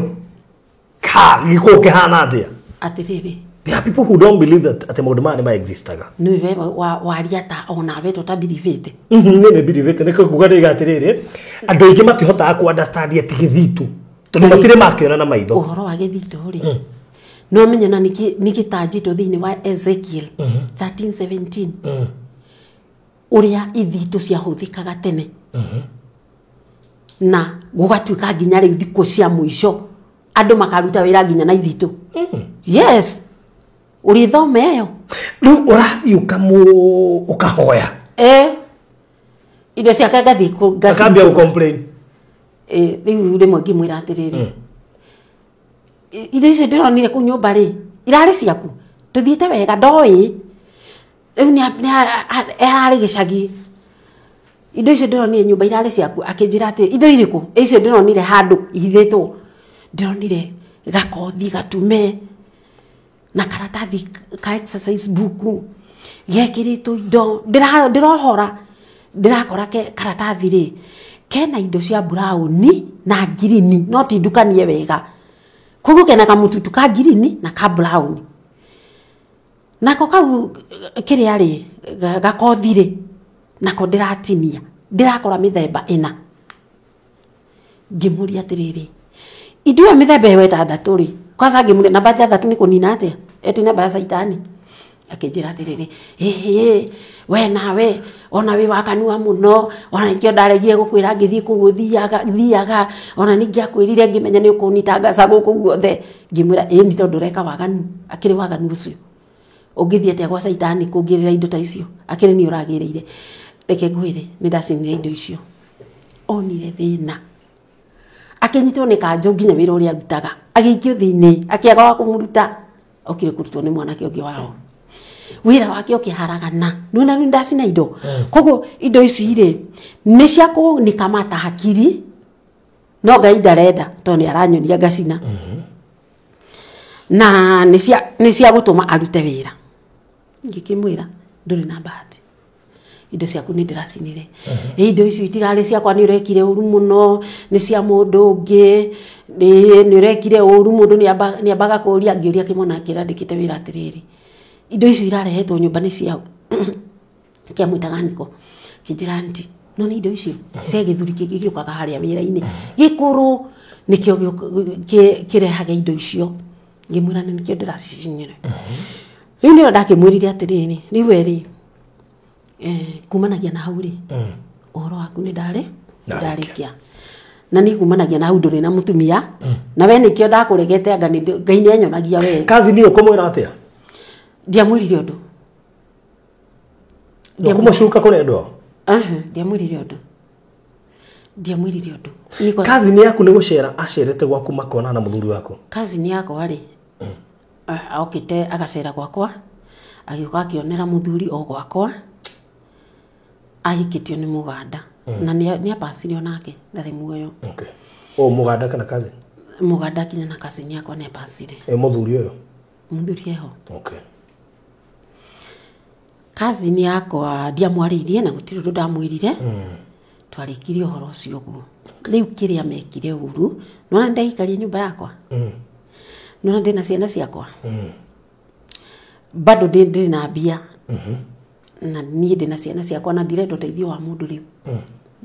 ka gĩkoragwo kĩhana atĩa. Atĩrĩrĩ, There are people who don't believe that atĩ maũndũ maya nĩ ma-existaga. Nĩwe waria ta onawe tũtabirivĩte. Niĩ nĩ believĩte nĩ kuga ndĩga atĩrĩrĩ, andũ aingĩ matihotaga ku understand atĩ gĩthitũ tondũ matirĩ makĩona na maitho. Ũhoro wa gĩthitũ rĩ, no menye na nĩ gĩtanjĩtwo thĩinĩ wa Ezekiel 13:17 ũrĩa ithitũ ciahũthĩkaga tene na gũgatuĩka nginya rĩu thikũ cia mũico andũ makaruta wĩra nginya na ithitũ. Yes, ũrĩthoma ĩyo. Rĩu ũrathiĩ ũkahoya. Indo ciake ngathiĩ akambia gũ complain. Rĩu rĩmwe ngĩmwĩra atĩrĩrĩ, indo icio ndĩronire kũu nyũmba rĩ, irarĩ ciaku, tũthiĩte wega ndoĩ. Rĩu ararĩ gĩcagi. Indo icio ndĩronire nyũmba irarĩ ciaku, akĩnjĩra atĩ indo irĩkũ? Icio ndĩronire handũ ihithĩtwo. Ndĩronire gakothi gatume na karatathi ka exercise book gekĩrĩtwo indo. Ndĩrohora ndĩrakora karatathi rĩ kena indo cia brown na green, no ti ndukanie wega. Koguo kena kamututu ka green na ka brown. Nako kau kĩrĩa rĩ gakothi rĩ nako ndĩratinia ndĩrakora mĩthemba ĩna. Ngĩmũria atĩrĩrĩ, indo ĩyo mĩthemba ĩyo ĩtandatũ rĩ, kwanza ngĩmũria namba ithathatũ nĩ kũnina atĩa? Eti namba ya caitani. Akĩnjĩra atĩrĩrĩ, ĩhĩ we nawe ona wĩ wa kanua mũno, ona nĩkĩo ndaregire gũkwĩra ngĩthiĩ kũu thiaga, ona ningĩakwĩrire ngĩmenya nĩ ũkũnyitangaca gũkũ guothe. Ngĩmwĩra ĩĩ nĩ tondũ ũreka waganu, akĩrĩ waganu ũcio. Ũngĩthiĩ atĩa gwa caitani kũngĩrĩra indo ta icio? Akĩrĩ nĩ ũragĩrĩire. Reke ngwĩre nĩ ndacinire indo icio. Onire thĩna. Akĩnyitwo nĩ kanjũ nginya wĩra ũrĩa arutaga. Agĩikio thĩinĩ, akĩaga wa kũmũruta. Okire kũrutwo nĩ mwanake ũngĩ wao. Wĩra wake ũkĩharagana. Nĩwona rĩu ndacina indo. Koguo indo ici rĩ, nĩ cia kũnikamata hakiri, no Ngai ndarenda tondũ nĩ aranyonia ngacina. Na nĩ cia gũtũma arute wĩra. Ngĩkĩmwĩra ndũrĩ na bahati. Indo ciaku nĩ ndĩracinire. Indo icio itirarĩ ciakwa, nĩ ũrekire ũru mũno, nĩ cia mũndũ ũngĩ, nĩ ũrekire ũru mũndũ nĩ ambaga kũũria. Ngĩũria kĩmwana kĩrandĩkĩte wĩra atĩrĩrĩ, indo icio irarehetwo nyũmba nĩ ciao? Kĩamwĩtaga Niko. Kĩnjĩra aunty, no nĩ indo icio cia gĩthuri kĩngĩ gĩũkaga harĩa wĩra-inĩ gĩkũrũ nĩkĩo kĩrehaga indo icio. Ngĩmwĩra nĩ nĩkĩo ndĩracicinire. Rĩu nĩyo ndakĩmwĩrire atĩrĩrĩ, rĩu we rĩ, kumanagia na hau rĩ, ũhoro waku nĩ ndarĩkia. Na niĩ kumanagia na hau ndũrĩ na mũtumia, na we nĩkĩo ndakũregete anga Ngai nĩ anyonagia wega. Kazi nĩ ũkũmwĩra atĩa? Ndiamwĩrire ũndũ. Ndũkũmũcuka kũrĩ andũ ao? Ndiamwĩrire ũndũ. Ndiamwĩrire ũndũ. Kazi nĩ yaku nĩ gũcera acerete gwaku makona na mũthuri waku? Kazi nĩ yakwa rĩ, okĩte agacera gwakwa, agĩũka akĩonera mũthuri o gwakwa, ahikĩtio nĩ Mũganda. Na nĩ apacire onake, ndarĩ muoyo. Okay. O Mũganda kana cousin? Mũganda kinya na cousin yakwa nĩ apacire. Mũthuri ũyũ? Mũthuri eho. Okay. Cousin yakwa ndiamwarĩirie na gũtirĩ ũndũ ndamwĩrire. Twarĩkirie ũhoro ũcio ũguo. Rĩu kĩrĩa mekire ũru, nĩwona nĩndeikaria nyũmba yakwa. Nĩwona ndĩna ciana ciakwa. Bado ndĩ na mbia. Na niĩ ndĩna ciana ciakwa na ndirenda ũteithio wa mũndũ rĩu.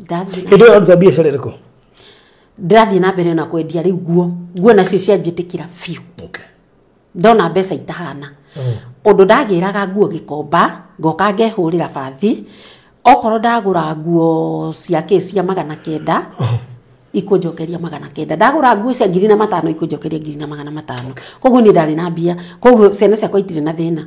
Hĩndĩ ĩyo ũraruta biacara ĩrĩkũ? Ndĩrathiĩ na mbere na kwendia rĩu nguo. Nguo nacio cianjĩtĩkĩra biũ. Okay. Ndona mbeca itahana. Ũndũ ndagĩraga nguo gĩkomba, ngoka ngehũrĩra bathi, okorwo ndagũra nguo cia kĩ cia 900, ikũnjokeria 900. Ndagũra nguo cia 1500 ikũnjokeria 1500. Koguo niĩ ndarĩ na mbia, koguo ciana ciakwa itirĩ na thĩna.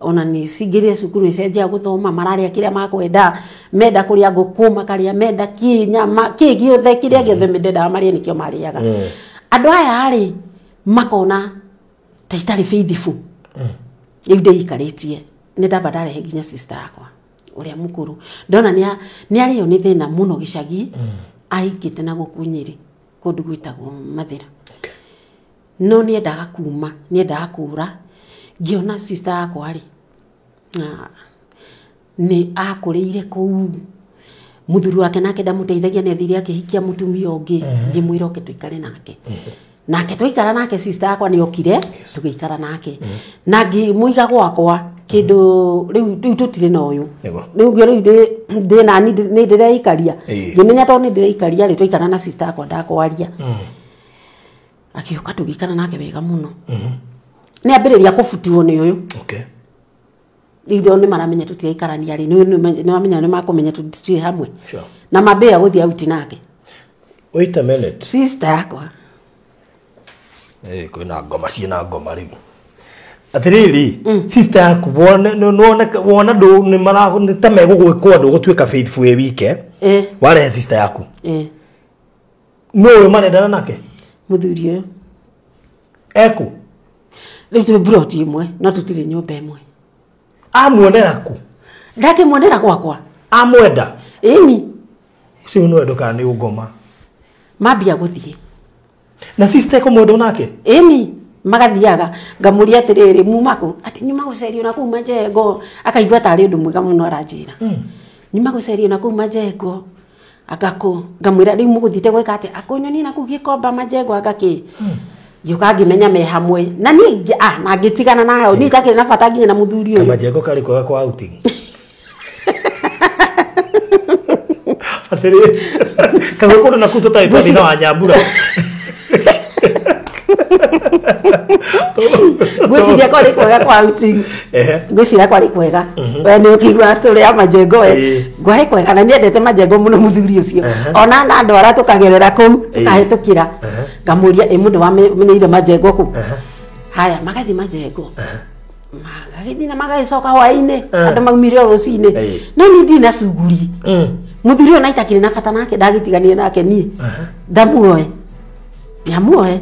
Ona nĩ cingĩrire cukuru nĩ cianjia gũthoma, mararĩa kĩrĩa makwenda, menda kũrĩa ngũkũ makarĩa, menda kĩ nyama, kĩ gĩothe, kĩrĩa gĩothe mendendaga marĩe nĩkĩo marĩaga. Andũ aya rĩ, makona ta itarĩ faithful. Rĩu ndĩikarĩtie, nĩ ndamba ndarehe nginya sister yakwa ũrĩa mũkũrũ. Ndona nĩ arĩo nĩ thĩna mũno gĩcagi, ahikĩte na gũkũ Nyĩrĩ, kũndũ gwĩtagwo Mathĩra. No nĩendaga kuma, nĩendaga kũra. Ngĩona sister yakwa rĩ, nĩ akũrĩire kũu, Muthuri wake nake ndamũteithagia nĩ athire akĩhikia mũtumia ũngĩ. Ngĩmwĩra oke tũikare nake. Nake twaikara nake, sister yakwa nĩ okire, tũgĩikara nake na ngĩmũiga gwakwa kĩndũ. Rĩu tũtirĩ na ũyũ. Rĩu rĩu ndĩ nani, nĩ ndĩreikaria. Ngĩmenya tondũ nĩ ndĩreikaria rĩ, twaikara na sister yakwa ndakwaria, akĩũka tũgĩikara nake wega mũno. Nĩ ambĩrĩria kũbutiwo nĩ ũyũ. Rĩu nĩ maramenya tũtiraikarania rĩ, nĩ mamenya, nĩ makũmenya tũtirĩ hamwe. Na mambĩrĩria gũthiĩ out nake. Wait a minute. Sister yakwa. Eh, kwĩna ngoma, ciĩna ngoma. Rĩu atĩrĩrĩ, sister yaku wone wona ndũ nĩ mara nĩ ta megũgwĩkwo ndũgũtuĩka faithful wĩ wike. Warehe sister yaku. Nũ ũyũ marendana nake? Mũthuri ũyũ. Eku? Rĩu twĩ buroti ĩmwe no tũtirĩ nyũmba ĩmwe. Amuonera kũ? Ndakĩmuonera gwakwa. Amwenda? Ĩni. Ũcio nĩ wendo kana nĩ ũngoma? Mambia gũthiĩ. Na sister ekũmwenda nake? Ĩni, magathiaga. Ngamũria atĩrĩrĩ, muma kũ? Atĩ nyuma gũcerio na kũu majengo. Akaigua tarĩ ũndũ mwega mũno aranjĩra nyuma gũcerio na kũu majengo agakũ. Ngamwĩra, rĩu mũgũthiĩte gwĩka atĩ akũnyonie na kũu gĩkomba majengo agakĩ. Ngĩũka ngĩmenya me hamwe na niĩ na ngĩtigana nayo. Niĩ itakĩrĩ na bata nginya na mũthuri ũyũ. Kamajengo karĩ kwega kwa outing. Atĩrĩ, kagwe kũndũ na kũu tũtarĩ twathiĩ na wanyambura. Ngwĩciria kwarĩ kwega kwa outing. Ngwĩciria kwarĩ kwega. We nĩ ũkĩigua story ya majengo we. Kwarĩ kwega na niendete majengo mũno. Mũthuri ũcio ona na ndwara tũkagerera kũu, tũkahĩtũkĩra. Ngamũria, ĩ mũndũ wamenyeire majengo kũ? Haya, magathiĩ majengo, magagĩthiĩ na magagĩcoka hwaĩ-inĩ. Andũ maumire o rũcinĩ. No niĩ ndirĩ na cuguri. Mũthuri ũyũ na itakĩrĩ na bata nake, ndagĩtiganire nake. Niĩ ndamuoe, nĩamuoe,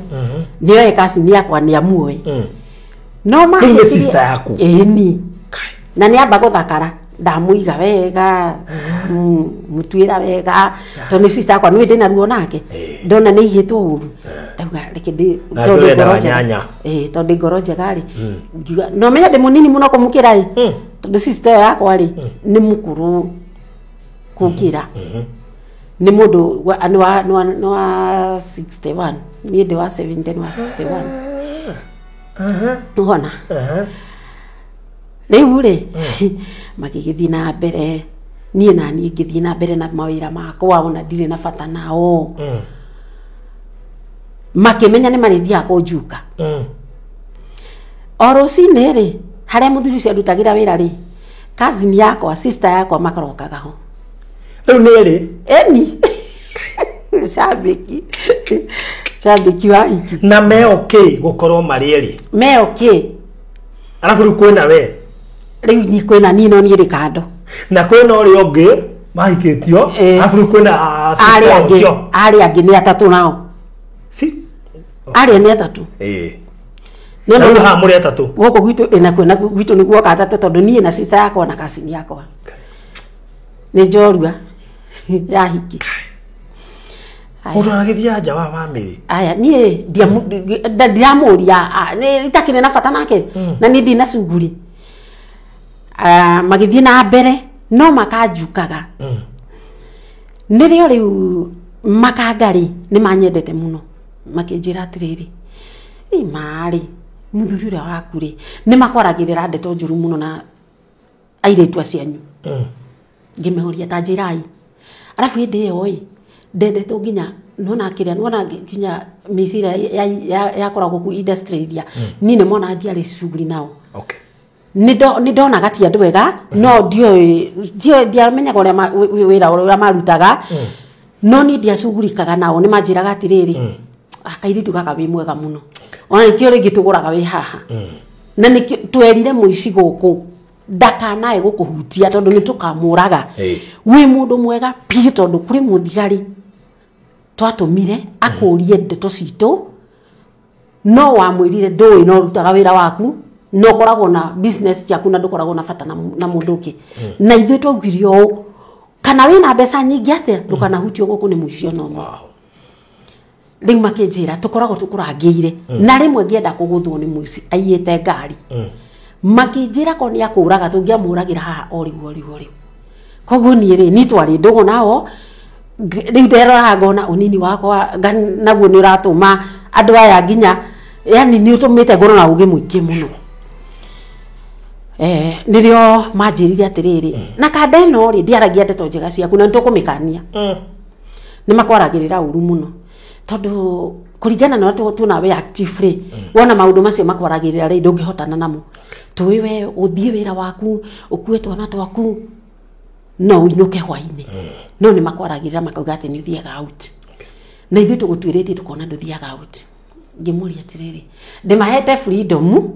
nĩoe cousin yakwa, nĩamuoe. No Rĩu nĩ mahĩtirie- sister yaku? Ĩni, na nĩ amba gũthakara, ndamũiga wega, mũtuĩra wega tondũ nĩ sister yakwa. Nĩ ndĩna ruo nake, ndona nĩ igĩtwo ũru, ndauga reke ndĩ Na tondũ ndũrenda ngoro wa njega. nyanya. Ĩĩ, tondũ ndĩ ngoro njega rĩ, ngiuga no menya ndĩ mũnini mũno kũmũkĩra ĩ. Tondũ sister ĩyo yakwa rĩ, nĩ mũkũrũ kũngĩra, nĩ mũndũ nĩ wa 61, niĩ ndĩ wa 70, nĩ wa 61. Nĩwona? Rĩu rĩ, magĩgĩthiĩ na mbere. Niĩ na niĩ ngĩthiĩ na mbere na mawĩra makwa, ona ndirĩ na bata nao. Makĩmenya nĩ marĩthiaga kũnjuka. O rũcinĩ rĩ, harĩa mũthuri ũcio arutagĩra wĩra rĩ, cousin yakwa, sister yakwa, makarokaga ho. Rĩu nĩ ĩrĩ? Eni, cambĩki, cambĩki wa hiki. Na me okay gũkorwo marĩ erĩ? Me okay. Arabu rĩu kwĩna we? Rĩu ni kwĩna niĩ, no niĩ ndĩ kando. Na kwĩna ũrĩa ũngĩ mahikĩtio? Arabu rĩu kwĩna sister Arĩa angĩ. ũcio. Arĩa angĩ nĩ atatũ nao. Si. Arĩa nĩ atatũ. No Na no rĩu haha mũrĩ atatũ? Gũkũ gwitũ ĩna na gwitũ nĩ guoka atatũ, tondũ niĩ na sister yakwa na cousin yakwa nĩ njorua ya hiki. Aya. Mũndũ aragĩthiaga nja wa bamĩrĩ? Aya, niĩ ndiramũria, nĩ itakĩrĩ na bata nake na niĩ ndina cuguri. Ah, magĩthiĩ na mbere no makanjukaga. Nĩrĩo rĩu makanga rĩ, nĩ manyendete mũno, makĩnjĩra atĩrĩrĩ, ĩ marĩ mũthuri ũrĩa waku rĩ, nĩ makwaragĩrĩra ndeto njũru mũno na airĩtu acio anyu. Ngĩmehũria, ta njĩrai. Arabu hĩndĩ ĩyo ĩ, ndendetwo nginya nona kĩrĩa nona nginya mĩciria yakoragwo kuu industry area, niĩ nĩ mona ndiarĩ cuguri nao. Nĩ ndonaga ti andũ ega, no ndioĩ, ndiamenyaga ũrĩa wĩra ũrĩa marutaga, no niĩ ndiacugurikaga nao. Nĩ manjĩraga atĩrĩrĩ, "Ah, kairĩtu gaka wĩ mwega mũno, ona nĩkĩo rĩngĩ tũgũraga wĩ haha, na nĩkĩo twerire mũici gũkũ ndakanae gũkũhutia tondũ nĩ tũkamũraga. Wĩ mũndũ mwega biũ, tondũ kũrĩ mũthigari twatũmire akũrie ndeto citũ, no wamwĩrire ndũĩ, no ũrutaga wĩra waku no ũkoragwo na business ciaku na ndũkoragwo na bata na mũndũ ũngĩ. Na ithuĩ twaugire ũũ, kana wĩna mbeca nyingĩ atĩa, ndũkanahutio gũkũ nĩ mũici ona ũmwe." Rĩu makĩnjĩra tũkoragwo tũkũrangĩire, na rĩmwe ngĩenda kũgũthwo nĩ mũici aiyĩte ngari, makĩnjĩra ko nĩ akũraga, tũngĩamũragĩra haha o rĩu o rĩu o rĩu. Koguo niĩ rĩ niĩ twarĩ ndũgũ nao, rĩu nderoraga ngona ũnini wakwa naguo nĩ ũratũma andũ aya nginya, yani nĩ ũtũmĩte ngorwo na ũgĩ mũingĩ mũno. Nĩrĩo manjĩrire atĩrĩrĩ, na kanda ĩno rĩ ndĩaragia ndeto njega ciaku na nĩtũkũmĩkania. Nĩ makwaragĩrĩra ũru mũno tondũ kũringana na ũrĩa tuona we active rĩ, wona maũndũ macio makwaragĩrĩra rĩ, ndũngĩhotana namo. Tũĩ we ũthiĩ wĩra waku, ũkue twana twaku, no ũinũke hwainĩ. No nĩ makwaragĩrĩra makauga atĩ nĩ ũthiaga out. Na ithuĩ tũgũtuĩrĩtie tũkona ndũthiaga out. Ngĩmũria atĩrĩrĩ, ndĩmahete freedom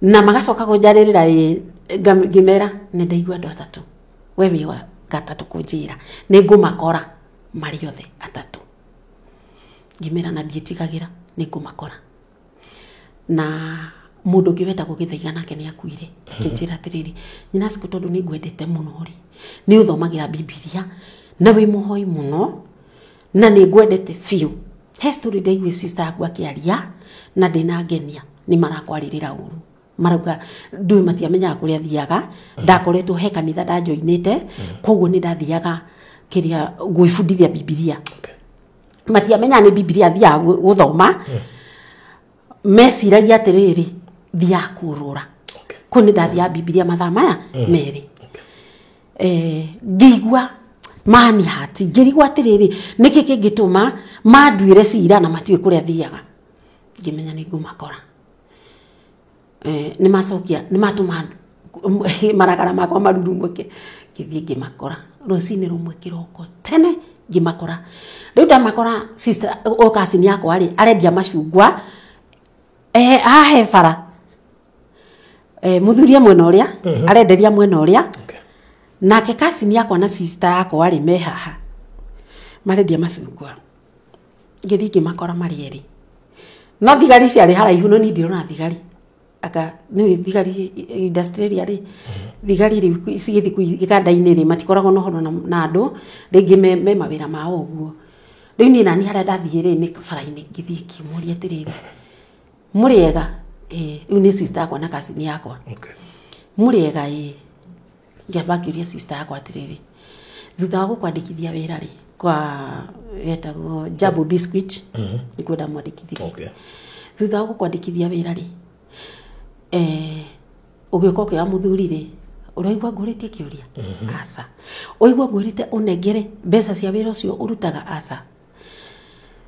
na magacoka kũnjarĩrĩra ĩ, ngĩmera nĩ ndaigua andũ atatũ, we wĩ wa gatatũ kũnjĩra nĩ ngũmakora marĩ othe atatũ. Ngĩmera na ndiĩtigagĩra nĩ ngũmakora. Na mũndũ ũngĩ wetagwo Gĩthaiga nake nĩ akuire, akĩnjĩra atĩrĩrĩ, nyina Cikũ, tondũ nĩ ngwendete mũno rĩ, nĩ ũthomagĩra Bibilia na wĩ mũhoi mũno na nĩ ngwendete biũ. He story ndaiguire sister yaku akĩaria na ndĩna ngenia, nĩ marakwarĩrĩra ũru, marauga ndũĩ matiamenyaga kũrĩa thiaga. Ndakoretwo he kanitha ndanjoinĩte, koguo nĩ ndathiaga kĩrĩa gwĩbundithia Bibilia. Matiamenyaga nĩ Bibilia thiaga gũthoma, meciragia atĩrĩrĩ thiaga kũrũra. Kũu nĩ ndathiaga Bibilia mathaa maya merĩ. Ngĩigua mani hati, ngĩrigwo atĩrĩrĩ nĩkĩ kĩngĩtũma manduĩre cira na matiũĩ kũrĩa thiaga. Ngĩmenya nĩ ngũmakora. Nĩ macokia, nĩ matũma marakara makwa marurumũke. Ngĩthiĩ ngĩmakora rũcinĩ rũmwe kĩroko tene, ngĩmakora. Rĩu ndamakora, sister o cousin yakwa rĩ arendia macungwa, haha he bara, mũthuri e mwena ũrĩa arenderia mwena ũrĩa. Nake cousin yakwa na sister yakwa rĩ me haha marendia macungwa. Ngĩthiĩ ngĩmakora marĩ erĩ, no thigari ciarĩ haraihu, no niĩ ndirona thigari. Anga nĩ thigari industrial area rĩ, thigari rĩu cigĩthiĩ kũu iganda-inĩ rĩ, matikoragwo na ũhoro na andũ rĩngĩ, me mawĩra mao ũguo. Rĩu niĩ nani harĩa ndathiĩ rĩ nĩ bara-inĩ, ngĩthiĩ ngĩmũria atĩrĩrĩ, mũrĩega? Ĩĩ. Rĩu nĩ sister yakwa na cousin yakwa. Mũrĩega? Ĩĩ. Ngĩamba ngĩũria sister yakwa atĩrĩrĩ, thutha wa gũkwandĩkithia wĩra rĩ kwa wetagwo Jambo Biscuit, nĩkuo ndamwandĩkithirie. Thutha wa gũkwandĩkithia wĩra rĩ, ũgĩũka ũkĩoya mũthuri rĩ, ũraigua ngũrĩtie kĩũria? Aca. Ũigua ngwĩrĩte ũnengere mbeca cia wĩra ũcio ũrutaga? Aca.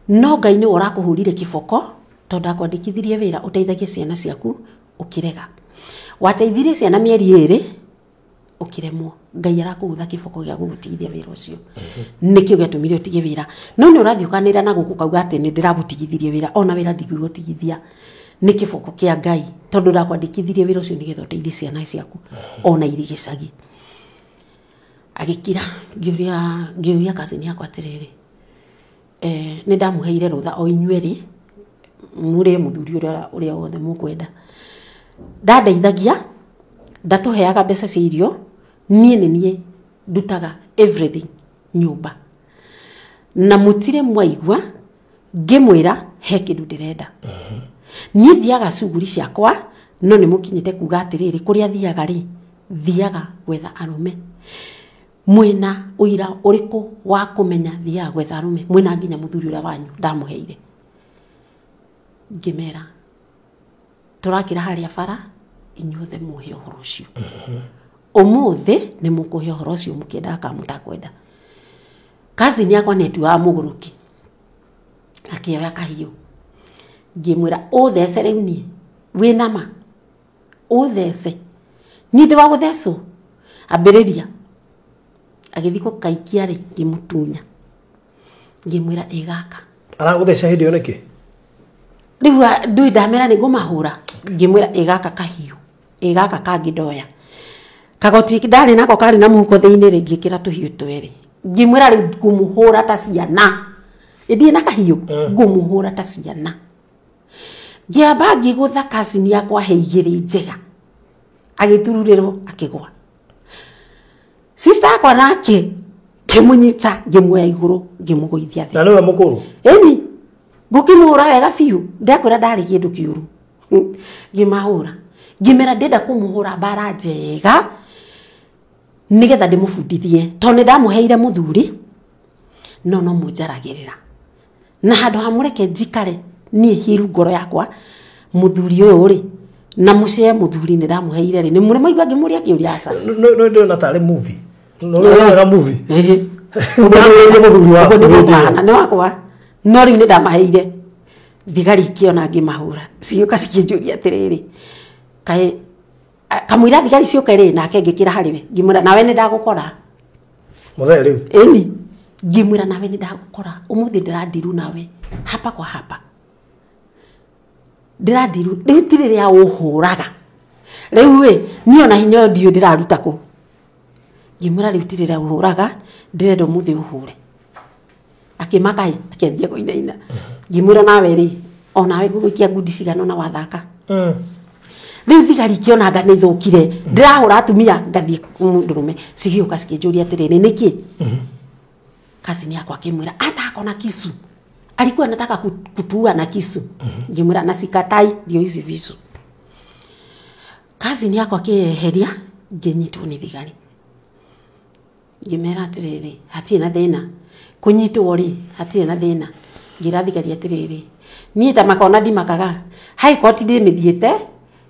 No Ngai nĩwe ũrakũhũrire kĩboko, tondũ akwandĩkithirie wĩra ũteithagie ciana ciaku, ũkĩrega. Wateithirie ciana mĩeri 2, ũkĩremwo. Ngai arakũgũtha kĩboko gĩa gũgũtigithia wĩra ũcio, nĩkĩo gĩatũmire ũtige wĩra. No nĩ ũrathiĩ ũkanĩra na gũkũ kauga atĩ nĩ ndĩragũtigithirie wĩra, ona wĩra ndingĩgũtigithia, nĩ kĩboko kĩa Ngai, tondũ ndakwandĩkithirie wĩra ũcio nĩgetha ũteithie ciana ciaku ona irĩ gĩcagi. Agĩkira. Ngĩũria cousin yakwa atĩrĩrĩ, nĩ ndamũheire rũtha o inyuerĩ mũrĩe mũthuri ũrĩa wothe mũkwenda, ndandeithagia, ndatũheaga mbeca cia irio, niĩ nĩ niĩ ndutaga everything nyũmba, na mũtirĩ mwaigua ngĩmwĩra he kĩndũ ndĩrenda. Niĩ thiaga cuguri ciakwa, no nĩ mũkinyĩte kuga atĩrĩrĩ, kũrĩa thiaga rĩ, thiaga gwetha arũme. Mwĩna ũira ũrĩkũ wa kũmenya thiaga gwetha arũme? Mwĩna nginya mũthuri ũrĩa wanyu ndamũheire. Ngĩmera tũrakĩra harĩa bara, inyuothe mũhe ũhoro ũcio ũmũthĩ, nĩ mũkũhe ũhoro ũcio mũkĩendaga kana mũtakwenda. Cousin yakwa nĩ etuaga mũgũrũki, akĩoya kahiũ. Ngĩmwĩra, ũthece rĩu niĩ wĩna ma ũthece niĩ ndĩ wa gũthecwo? Ambĩrĩria. Agĩthiĩ gũkaikia rĩ, ngĩmũtunya, ngĩmwĩra ĩ gaka. Aragũtheca hĩndĩ ĩyo nĩkĩ? Rĩu ndũĩ ndamera nĩ ngũmahũra. Ngĩmwĩra ĩ gaka kahiũ, ĩ gaka kangĩ ndoya kagoti ndarĩ nako karĩ na mũhuko thĩinĩ rĩ, ngĩkĩra tũhiũ twĩrĩ. Ngĩmwĩra rĩu ngũmũhũra ta ciana, ĩndiĩ na kahiũ, ngũmũhũra ta ciana. Ngĩamba ngĩgũtha cousin yakwa he igĩrĩ njega, agĩtururĩrwo akĩgwa. Sister yakwa nake ngĩmũnyita, ngĩmuoya igũrũ, ngĩmũgũithia thĩ. Na nĩwe mũkũrũ? Ĩni, ngũkĩmũhũra wega biũ, ndakwĩra ndarĩ kĩndũ kĩũru. Ngĩmahũra, ngĩmera ndĩrenda kũmũhũra mbara njega. Nigetha ndimubundithie to ni ndamuheire muthuri no no munjaragirira na handu ha mureke njikare nie hiru ngoro yakwa muthuri uyu ri na mucee muthuri ni ndamuheire ri ni muri maigua ngimuria kiuria aca no ndona tari movie no no movie muthuri wa ni wakwa no riu ni ndamaheire thigari ikiona ngimahura cigĩũka cikĩnjũria atĩrĩrĩ kaĩ kamũira thigari ciũke rĩ nake ngĩkĩra harĩ we ngĩmwĩra nawe nĩ ndagũkora mũthee rĩu ĩni ngĩmwĩra nawe nĩ ndagũkora ũmũthĩ ndĩrandiru nawe hapa kwa hapa ndĩrandiru rĩu ti rĩrĩa ũhũraga rĩu ĩ niĩ ona hinya ũyũ ndiũĩ ndĩraruta kũ ngĩmwĩra rĩu ti rĩrĩa ũhũraga ndĩrenda ũmũthĩ ũhũre akĩmaka ĩ akĩambia kũinaina ngĩmwĩra nawe rĩ onawe ngũgũikia ngundi cigana ona wathaka rĩu thigari ikĩona anga nĩ ithũkire ndĩrahũra atumia ngathiĩ mũndũrũme cigĩũka cikĩnjũria atĩrĩrĩ nĩkĩ kazini yakwa akĩmwĩra hata akona kisu alikuwa anataka kutua na kisu ngĩmwĩra na sikatai ndio hizi visu kazini yakwa akĩeheria ngĩnyitwo nĩ thigari ngĩmera atĩrĩrĩ hatirĩ na thĩna kũnyitwo rĩ hatirĩ na thĩna ngĩra thigari atĩrĩrĩ niĩ ta makona ndimakaga high court ndĩmĩthiĩte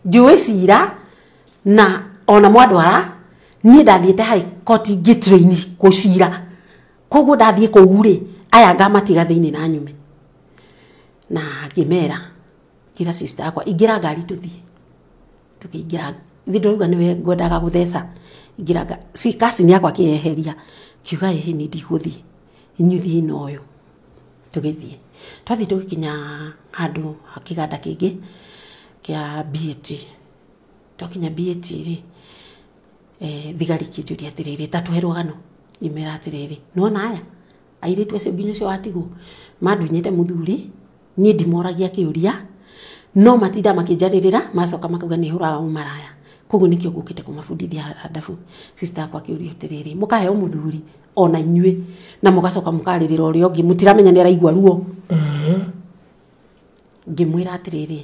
njũĩ cira na ona mwandwara niĩ ndathiĩte high court ngĩtrain gũcira koguo ndathiĩ kũu rĩ aya ngamatiga thĩinĩ na nyume na ngĩmera ngĩra sister yakwa ingĩra ngari tũthiĩ tũkĩingĩra ithe ndauga nĩwe ngwendaga gũtheca ingĩra si cousin yakwa akĩeheria kiuga ĩhĩ niĩ ndigũthiĩ inyuĩ thiĩi na ũyũ tũgĩthiĩ twathiĩ tũgĩkinya handũ ha kĩganda kĩngĩ kĩa BAT twakinya BAT rĩ thigari ikĩnjũria atĩrĩrĩ ta tũhe rũgano ngĩmera atĩrĩrĩ nĩwona aya airĩtu acio nginya ũcio watigwo mandunyĩte mũthuri niĩ ndimoragia kĩũria no matinda makĩnjarĩrĩra macoka makauga nĩ hũraga ũmaraya koguo nĩkĩo ngũkĩte kũmabundithia adabu sister yakwa akĩũria atĩrĩrĩ mũkaheo mũthuri ona inyuĩ na mũgacoka mũkarĩrĩra ũrĩa ũngĩ mũtiramenya nĩ araigua ruo ngĩmwĩra atĩrĩrĩ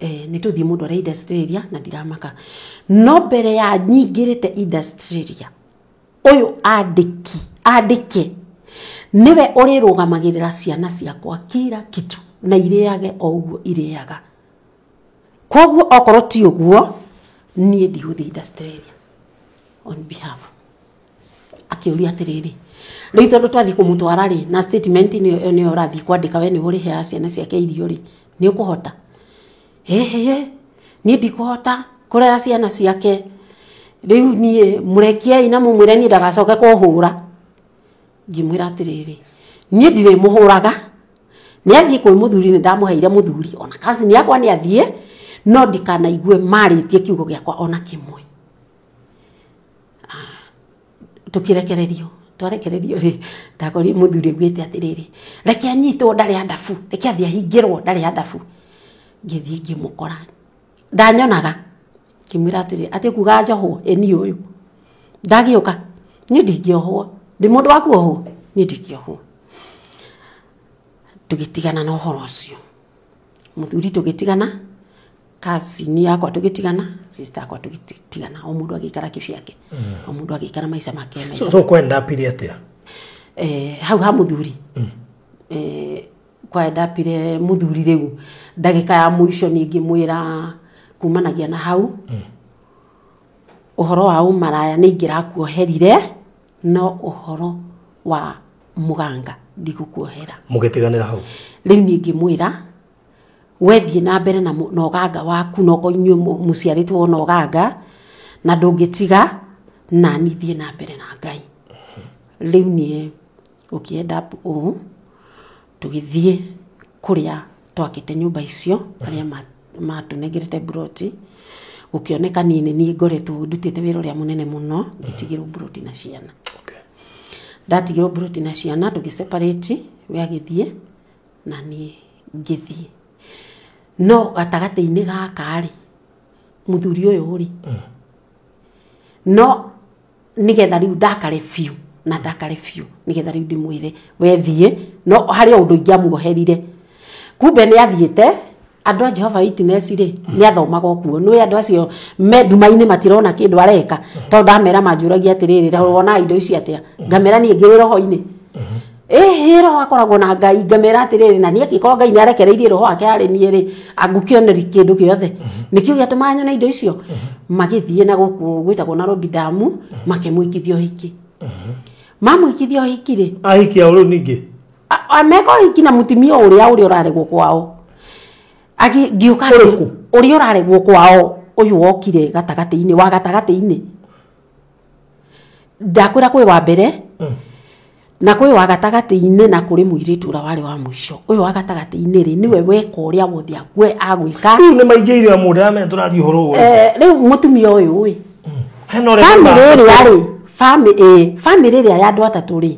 nĩ tũthiĩ mũndũ arĩa industry area na ndiramaka no mbere ya nyingĩrĩte industry area ũyũ andĩke nĩwe ũrĩrũgamagĩrĩra ciana ciakwa kila kitu na irĩage o ũguo irĩaga koguo okorwo ti ũguo niĩ ndigũthiĩ industry area on behalf akĩũria atĩrĩrĩ rĩu tondũ twathiĩ kũmũtwara rĩ na statement nĩyo ũrathiĩ kwandĩka we nĩwe ũrĩheaga ciana ciake irio rĩ nĩ ũkũhota ĩhĩ niĩ ndikũhota kũrera ciana ciake rĩu niĩ mũrekiei na mũmwĩre niĩ ndagacoke kũhũra ngĩmwĩra atĩrĩrĩ niĩ ndirĩmũhũraga nĩ athiĩ kwĩ mũthuri nĩ ndamũheire mũthuri ona cousin yakwa nĩ athiĩ no ndikanaigue marĩtie kiugo gĩakwa ona kĩmwe tũkĩrekererio twarekererio rĩ ndakorire mũthuri augĩte atĩrĩrĩ reke anyitwo ndarĩ andabu reke athiĩ ahingĩrwo ndarĩ andabu ngĩthiĩ ngĩmũkora ndanyonaga ngĩmwĩra atĩrĩrĩ atĩ kuga njohwo ĩ niĩ ũyũ ndagĩũka niĩ ndingĩohwo ndĩ mũndũ wa kuohwo niĩ ndingĩohwo tũgĩtigana na ũhoro ũcio mũthuri tũgĩtigana cousin yakwa tũgĩtigana sister yakwa tũgĩtigana o mũndũ agĩikara kĩbiake o mũndũ agĩikara maica make maica so kwenda pili atĩa hau ha mũthuri kwenda pire mũthuri rĩu ndagĩka ya mũico niĩ ngĩmwĩra kumanagia na hau ũhoro wa ũmaraya nĩ ingĩrakuoherire no ũhoro wa mũganga ndigũkuohera mũgĩtiganĩra hau rĩu niĩ ngĩmwĩra wethiĩ na mbere na ũganga waku na okorwo inyuĩ mũciarĩtwo na ũganga na ndũngĩtiga na niĩ thiĩ na mbere na Ngai rĩu niĩ gũkĩenda ũũ tũgĩthiĩ kũrĩa twakĩte nyũmba icio arĩa matũnengerete mburoti gũkĩoneka niĩ nĩ niĩ ngoretwo ndutĩte wĩra ũrĩa mũnene mũno ngĩtigĩrwo mburoti na ciana ndatigĩrwo mburoti na ciana tũgĩ separate we agĩthiĩ na niĩ ngĩthiĩ no gatagatĩ-inĩ gaka rĩ mũthuri ũyũ rĩ no nĩgetha rĩu ndakare biũ na ndakare biũ nĩgetha rĩu ndĩmwĩre we thiĩ no harĩ o ũndũ ingĩamuoherire kumbe nĩ athiĩte Andũ a Jehova Witness rĩ nĩ athomaga okuo nĩ andũ acio me nduma-inĩ matirona kĩndũ areka tondũ ndamera manjũragia atĩrĩrĩ wonaga indo ici atĩa ngamera niĩ ngĩrĩ roho-inĩ ĩhĩ roho akoragwo na Ngai ngamera atĩrĩrĩ na niĩ angĩkorwo Ngai nĩ arekereirie roho wake harĩ niĩ rĩ angũkĩoneri kĩndũ gĩothe nĩkĩo gĩatũmaga nyone indo icio magĩthiĩ na gũkũ gwĩtagwo Nairobi damu makĩmwĩkithia ũhiki mamwĩkithia ũhiki rĩ Ahiki ao rĩu ningĩ ameka ũhiki na mũtumia ũrĩa ũrĩa ũraregwo kwao ngĩũka Ũrĩkũ? ũrĩa ũraregwo kwao ũyũ wokire gatagatĩ-inĩ wa gatagatĩ-inĩ ndakwĩra kwĩ wa mbere na kwĩ wa gatagatĩ-inĩ na kũrĩ mũirĩtu ũrĩa warĩ wa mũico ũyũ wa gatagatĩ-inĩ rĩ nĩwe weka ũrĩa wothe agwĩka rĩu nĩ maingĩire mũndũ aramenya tũrathiĩ ũhoro ũyũ rĩu mũtumia ũyũ ĩ hena ũrĩa bamĩrĩ ĩrĩa rĩ bamĩrĩ ĩrĩa ya andũ atatũ rĩ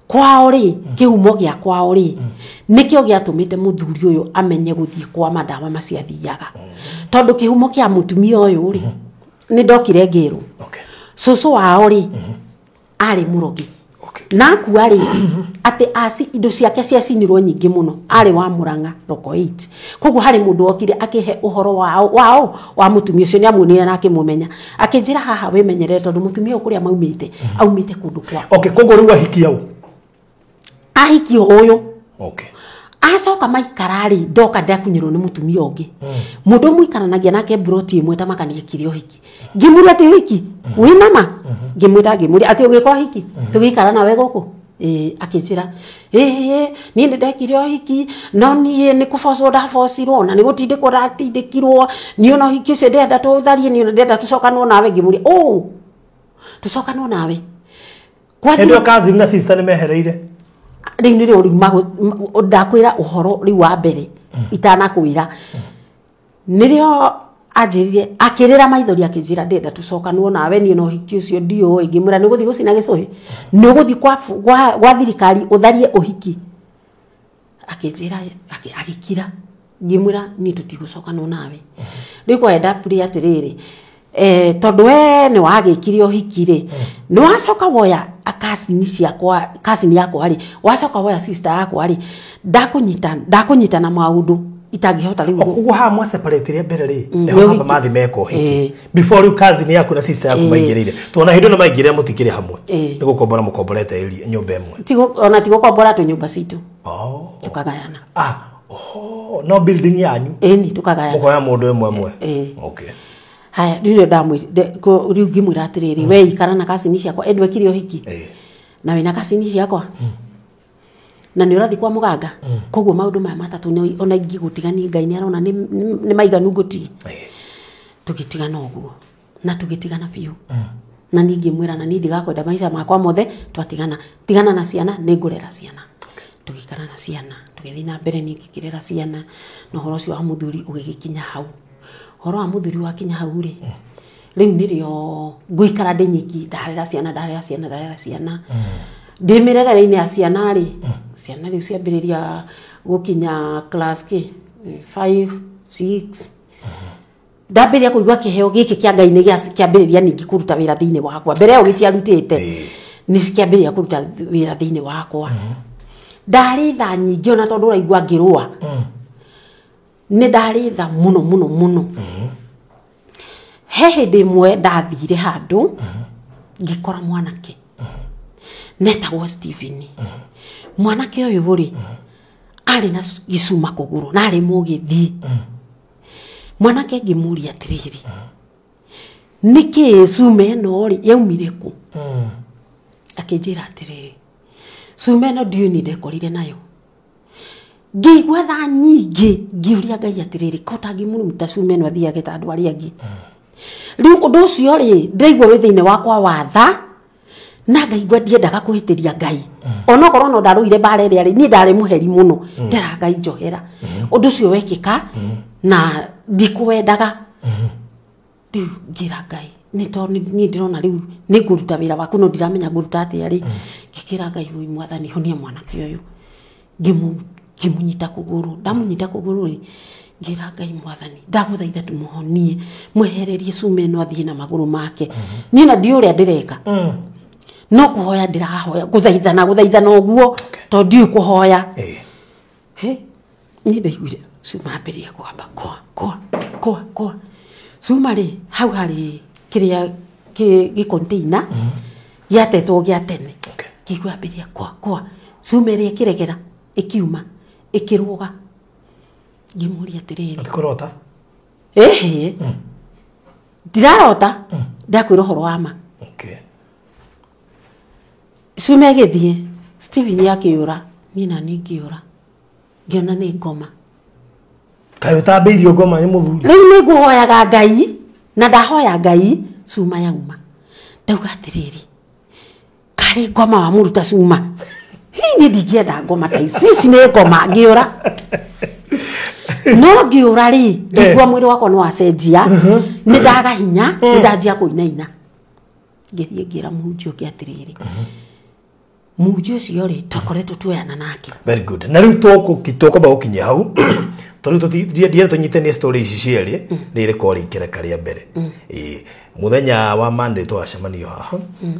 kwao rĩ kĩhumo gĩa kwao rĩ nĩkĩo gĩatũmĩte mũthuri ũyũ amenye gũthiĩ kwa mandawa macio athiaga tondũ kĩhumo kĩa mũtumia ũyũ rĩ nĩ ndokire ngĩrwo Okay. cũcũ wao rĩ arĩ mũrogi Okay. na akua rĩ atĩ aci indo ciake ciacinirwo nyingĩ mũno arĩ wa Murang'a Roko 8 koguo harĩ mũndũ wokire akĩhe ũhoro wao wa mũtumia ũcio nĩ amuonire na akĩmũmenya akĩnjĩra haha wĩmenyerere tondũ mũtumia ũyũ kũrĩa maumĩte aumĩte kũndũ kwa Okay, koguo rĩu ahiki au ahiki ũyũ Okay. acoka maikara rĩ ndoka ndakunyĩrwo nĩ mũtumia ũngĩ mũndũ mũikaranagia nake mburoti ĩmwe ta makaniekire ũhiki ngĩmũria atĩ ũhiki wĩnama ngĩmwĩta ngĩmũria atĩ ũgĩka ũhiki tũgĩikara nawe gũkũ ĩĩ akĩnjĩra ĩĩ niĩ nĩ ndekire ũhiki no niĩ nĩ kũbocwo ndabocirwo na nĩ gũtindĩkwo ndatindĩkirwo niĩ ona ũhiki ũcio ndĩrenda tũtharie niĩ ona ndĩrenda tũcokanwo nawe ngĩmũria ũ tũcokanwo nawe Hĩndĩ ĩyo cousin na sister nĩ mehereire rĩu nĩrĩo rĩu ndakwĩra ũhoro rĩu wa mbere itanakwĩra nĩrĩo anjĩrire akĩrĩra maithori akĩnjĩra ndĩrenda tũcokanwo nawe niĩ na ũhiki ũcio ndiũĩ ngĩmwĩra nĩ ũgũthiĩ gũcina gĩcũhĩ nĩ ũgũthiĩ gwa thirikari ũtharie ũhiki akĩnjĩra agĩkira ngĩmwĩra niĩ tũtigũcokanwo nawe rĩu kwenda pray atĩrĩrĩ tondũ we nĩ wagĩkire ũhiki rĩ nĩ wacoka woya cousin ciakwa cousin yakwa rĩ wacoka woya sister yakwa rĩ ndakũnyita na maũndũ itangĩhota rĩu koguo haha mwa separate mbere rĩ Mm, nĩho nĩ hamba ũhiki. mathi meka ũhiki Ĩĩ. before rĩu cousin yaku na sister yaku Ĩĩ. maingĩrĩire tuona hĩndĩ ĩno maingĩrĩra mũtikĩrĩ hamwe Ĩĩ. nĩ gũkombora mũkomborete nyũmba ĩmwe Ona tigũkombora tũnyũmba citũ Oh. tũkagayana Ah, oh, no building yanyu ĩni tũkagayana mũkoya mũndũ ĩmwe ĩmwe Ĩĩ. Okay. Haya rĩu nĩrĩo ndamwĩrire rĩu ngĩmwĩra atĩrĩrĩ we ikara na cousin ciakwa ĩ ndwekire ũhiki Ĩĩ. na wĩna cousin ciakwa na nĩ ũrathiĩ kwa mũganga koguo maũndũ maya matatũ ona ingĩgũtigania Ngai nĩ arona nĩ maiganu ngũtige Ĩĩ. tũgĩtigana ũguo na tũgĩtigana biũ na niĩ ngĩmwĩra na niĩ ndigakwenda maica makwa mothe twatigana tigana na ciana nĩ ngũrera ciana tũgĩikara na ciana tũgĩthiĩ na mbere niĩ ngĩkĩrera ciana na ũhoro ũcio wa mũthuri ũgĩgĩkinya hau ũhoro wa mũthuri wakinya hau rĩ rĩu nĩrĩo ngũikara ndĩ nyiki ndarera ciana ndarera ciana ndarera ciana ndĩ mĩrerere-inĩ ya ciana rĩ ciana rĩu ciambĩrĩria gũkinya class kĩ 5 6 ndambĩrĩria kũigua kĩheo gĩkĩ kĩa Ngai nĩ kĩambĩrĩria ningĩ kũruta wĩra thĩinĩ wakwa mbere ĩyo gĩtiarutĩte Ĩĩ. nĩ kĩambĩrĩria kũruta wĩra thĩinĩ wakwa ndarĩ tha nyingĩ ona tondũ ũraigua ngĩrũa nĩ ndarĩ tha mũno mũno mũno he hĩndĩ ĩmwe ndathire handũ ngĩkora mwanake netagwo Stephen mwanake ũyũ rĩ arĩ na gĩcuma kũgũrũ na arĩ mũgĩthi mwanake ngĩmũria atĩrĩrĩ nĩkĩĩ cuma ĩno rĩ yaumire kũ akĩnjĩra atĩrĩrĩ cuma ĩno ndiũĩ nĩ ndekorire nayo ngĩigua tha nyingĩ ngĩũria Ngai atĩrĩrĩ ko tangĩmũruta cuma ĩno athiage ta andũ arĩa angĩ rĩu ũndũ ũcio rĩ ndĩraigua wĩ thĩinĩ wakwa wa tha na ngaigua ndiendaga kũhĩtĩria Ngai onokorwo no ndarũire mbara ĩrĩa rĩ niĩ ndarĩ mũheri mũno ndera Ngai njohera ũndũ ũcio wekĩka na ndikwendaga rĩu ngĩra Ngai nĩ tondũ niĩ ndĩrona rĩu nĩ ngũruta wĩra waku no ndiramenya ngũruta atĩa rĩ ngĩkĩra Ngai ũyũ mwathani honia mwanake ũyũ ngĩmũnyita kũgũrũ ndamũnyita kũgũrũ rĩ ngĩra Ngai mwathani ndagũthaitha tũmũhonie mwehererie cuma ĩno athiĩ na magũrũ make niĩ na ndiũĩ ũrĩa ndĩreka no kũhoya ndĩrahoya gũthaithana gũthaithana ũguo tondũ ndiũĩ kũhoya Ĩĩ. he niĩ ndaiguire Cuma ambĩrĩria kũgamba kwa kwa kwa kwa. Cuma rĩ hau harĩ kĩrĩa gĩ container gĩatetwo gĩa tene. Kĩigua ambĩrĩria kwa kwa. Cuma ĩrĩa ĩkĩregera ĩkiuma ĩkĩrũga. Ngĩmũria atĩrĩrĩ, Ati kũrota? Ĩhĩ, ndirarota, ndakwĩra ũhoro wa ma. Cuma ĩgĩthiĩ, Steven akĩũra, niĩ nani ngĩũra, ngĩona nĩ ngoma. Kaĩ ũtambĩirio ngoma nĩ mũthuri? Rĩu nĩ ngũhoyaga Ngai na ndahoya Ngai cuma yauma. Ndauga atĩrĩrĩ, karĩ ngoma wamũruta cuma, hihi niĩ ndingĩenda ngoma ta ici, ici nĩ ngoma. Ngĩũra, no ngĩũra rĩ, ngĩigua mwĩrĩ wakwa nĩ wacenjia, nĩ ndaga hinya, nĩ ndanjia kũinaina. Ngĩthiĩ ngĩra mũhunjia ũngĩ atĩrĩrĩ, mũhunjia ũcio rĩ, twakoretwo tuoyana nake. Very good. Na rĩu tũkwamba gũkinyia hau tondũ ndienda tũnyitanie story ici cierĩ, nĩ irĩkorwo rĩ rĩa mbere. Ĩĩ, mũthenya wa Monday tũgacemanio haha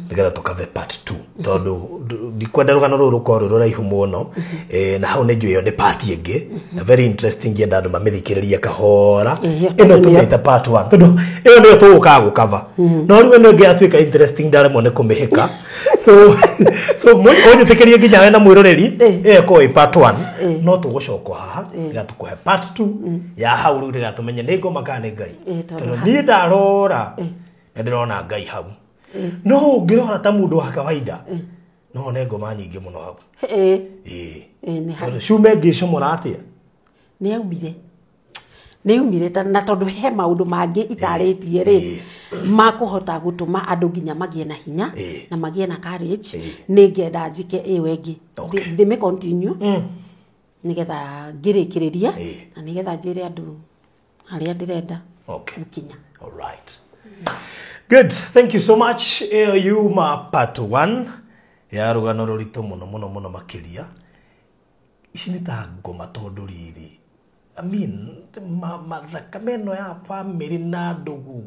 nĩgetha tũkave part 2, tondũ ndikwenda rũgano rũrũ rũkorwo rwĩ rũraihu mũno. Na hau nĩ njũĩ ĩyo nĩ part ĩngĩ na very interesting, ngĩenda andũ mamĩthikĩrĩrie kahora. Ĩyo, ĩno tondũ nĩyo- tũmĩte part 1 tondũ ĩyo nĩyo tũgũkaga gũkava, no rĩu ĩno ĩngĩ yatuĩka interesting, ndaremwo nĩ kũmĩhĩka, so ũnjĩtĩkĩrie nginya we na mwĩroreri, ĩyo ĩkorwo ĩ part 1, no tũgũcoka haha nĩgetha tũkũhe part 2 ya hau rĩu, nĩgetha tũmenye nĩ ngoma kana nĩ Ngai. Tondũ tondũ niĩ ndarora na ndĩrona Ngai hau, no ũngĩrora ta mũndũ wa kawaida no one ngoma nyingĩ mũno hau. Ĩĩ. Ĩĩ, nĩ hau. Tondũ ciume ngĩcomora atĩa? Nĩ yaumire na tondũ he maũndũ mangĩ itarĩtie rĩ, makũhota gũtũma andũ nginya magĩe na hinya na magĩe na courage, nĩ ngenda njike ĩyo ĩngĩ. Ndĩmĩ continue nĩgetha ngĩrĩkĩrĩrie na nĩgetha njĩre andũ harĩa ndĩrenda gũkinya. All right. Good. Thank you so much. Ĩyo yuma part 1 ya rũgano rũritũ mũno mũno mũno makĩria. Ici nĩ ta ngoma tondũ rĩrĩ, I mean, mathakame ĩno ya famĩlĩ na ndũgũ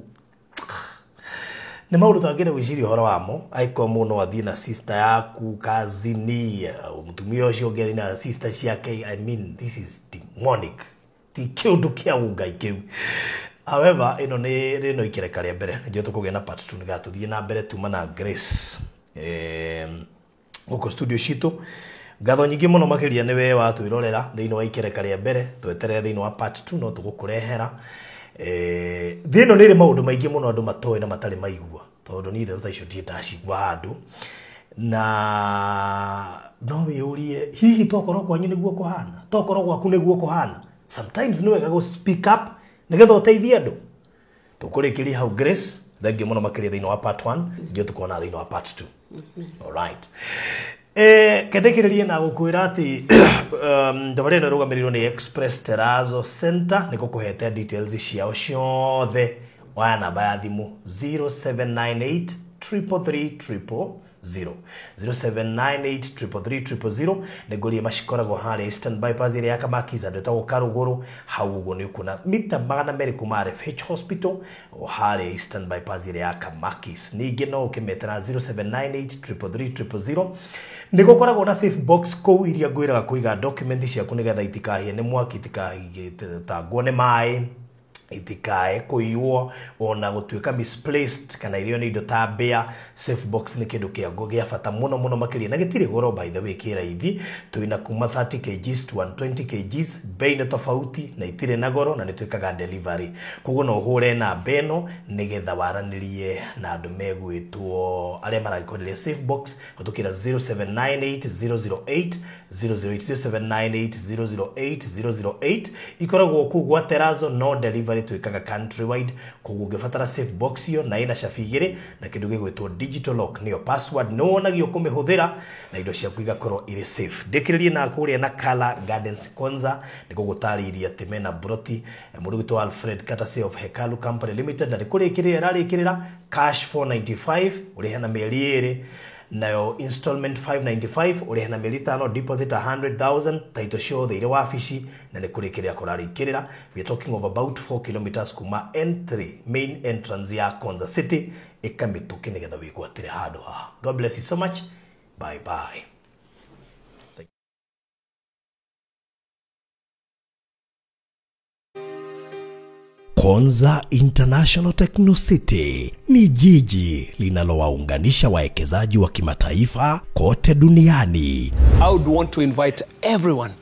nĩ maũndũ twagĩrĩire gwĩciria ũhoro wamo. Angĩkorwo mũndũ no athiĩ na sister yaku kazini, mũtumia ũcio ũngĩ athiĩ na sister ciake, I mean, this is demonic, ti kĩũndũ kĩa ũngai kĩu. However, ĩno nĩ rĩno ikereka rĩa mbere, nĩnjũĩ tũkũgĩa na part 2 nĩgetha tũthiĩ na mbere. Tuma na Grace gũkũ studio citũ. Ngatho nyingĩ mũno makĩria nĩ we watwĩrorera thĩinĩ wa ikereka rĩa mbere. Tweterere thĩinĩ wa part 2 no tũgũkũrehera. Thĩ ĩno nĩ ĩrĩ maũndũ maingĩ mũno andũ matoĩ na matarĩ maigua, tondũ niĩ ndeto ta icio ndirĩ ndacigua handũ, na no wĩyũrie hihi tokorwo kwanyu nĩguo kũhana, tokorwo gwaku nĩguo kũhana. Sometimes nĩ wega gũ speak up nĩgetha ũteithie andũ. Tũkũrĩkĩria hau. Grace, thengiũ mũno makĩria thĩinĩ wa part 1, ndio tũkona thĩinĩ wa part 2. Alright. Kendekĩrĩrie na gũkwĩra atĩ thabarĩ ĩno ĩrũgamĩrĩirwo nĩ Express Terrazzo Center, nĩ gũkũhete details ciao ciothe. Oya namba ya thimũ 0798 333 000, 0798 333 000. Nĩ ngũrie macikoragwo harĩa Eastern Bypass ĩrĩa ya Kamakis, andũ ĩtagwo Karũgũrũ. Hau ũguo nĩ ũkuona mita 200 kuma RFH Hospital, o harĩa Eastern Bypass ĩrĩa ya Kamakis. Ningĩ no ũkĩmetera 0798 333 000. Nĩ gũkoragwo na safe box kũu iria ngwĩraga kũiga document ciaku nĩgetha itikahĩe nĩ mwaki, itikatangwo nĩ maĩ, itikae kũiywo, ona gũtuĩka misplaced kana irio nĩ indo ta mbĩa. Safe box nĩ kĩndũ kĩa gĩa bata mũno mũno makĩria, na gĩtirĩ goro, by the way, kĩ raithi. Twĩna kuma 30 kgs to 120 kgs, bei nĩ tofauti na itirĩ na goro, na nĩ twĩkaga delivery. Koguo no ũhũre namba ĩno nĩgetha waranĩrie na andũ megwĩtwo arĩa maragĩkwenderia safe box gũtũkĩra 0798 008 008, 0798 008 008. Ikoragwo kũu gwa Terrazzo, no delivery twĩkaga countrywide. Koguo ũngĩbatara safe box iyo na ĩna cabi igĩrĩ na kĩndũ gĩgwĩtwo digital lock, nĩyo password, nĩ wonagio kũmĩhũthĩra na indo ciaku igakorwo irĩ safe. Ndĩkĩrĩrie na kũrĩa na Kala Gardens Konza, nĩ gũgũtarĩirie atĩ mena broti, mũndũ gwĩtwo Alfred Katase of Hekalu Company Limited, na nĩ kũrĩkĩrĩra ĩrarĩkĩrĩra cash 495 ũrĩhe na mĩeri ĩrĩ, nayo installment 595 ũrĩhe na mĩeri 5, deposit 100,000, taito ciothe irĩ wabici, na nĩ kũrĩkĩrĩra kũrarĩkĩrĩra. We are talking of about 4 kilometers kuma N3 main entrance ya Konza City. Ĩkamĩtũkĩ nĩgetha wĩgwatĩre handũ haha. God bless you so much. Bye bye. Konza International Techno City ni jiji linalowaunganisha wawekezaji wa kimataifa kote duniani. I would want to invite everyone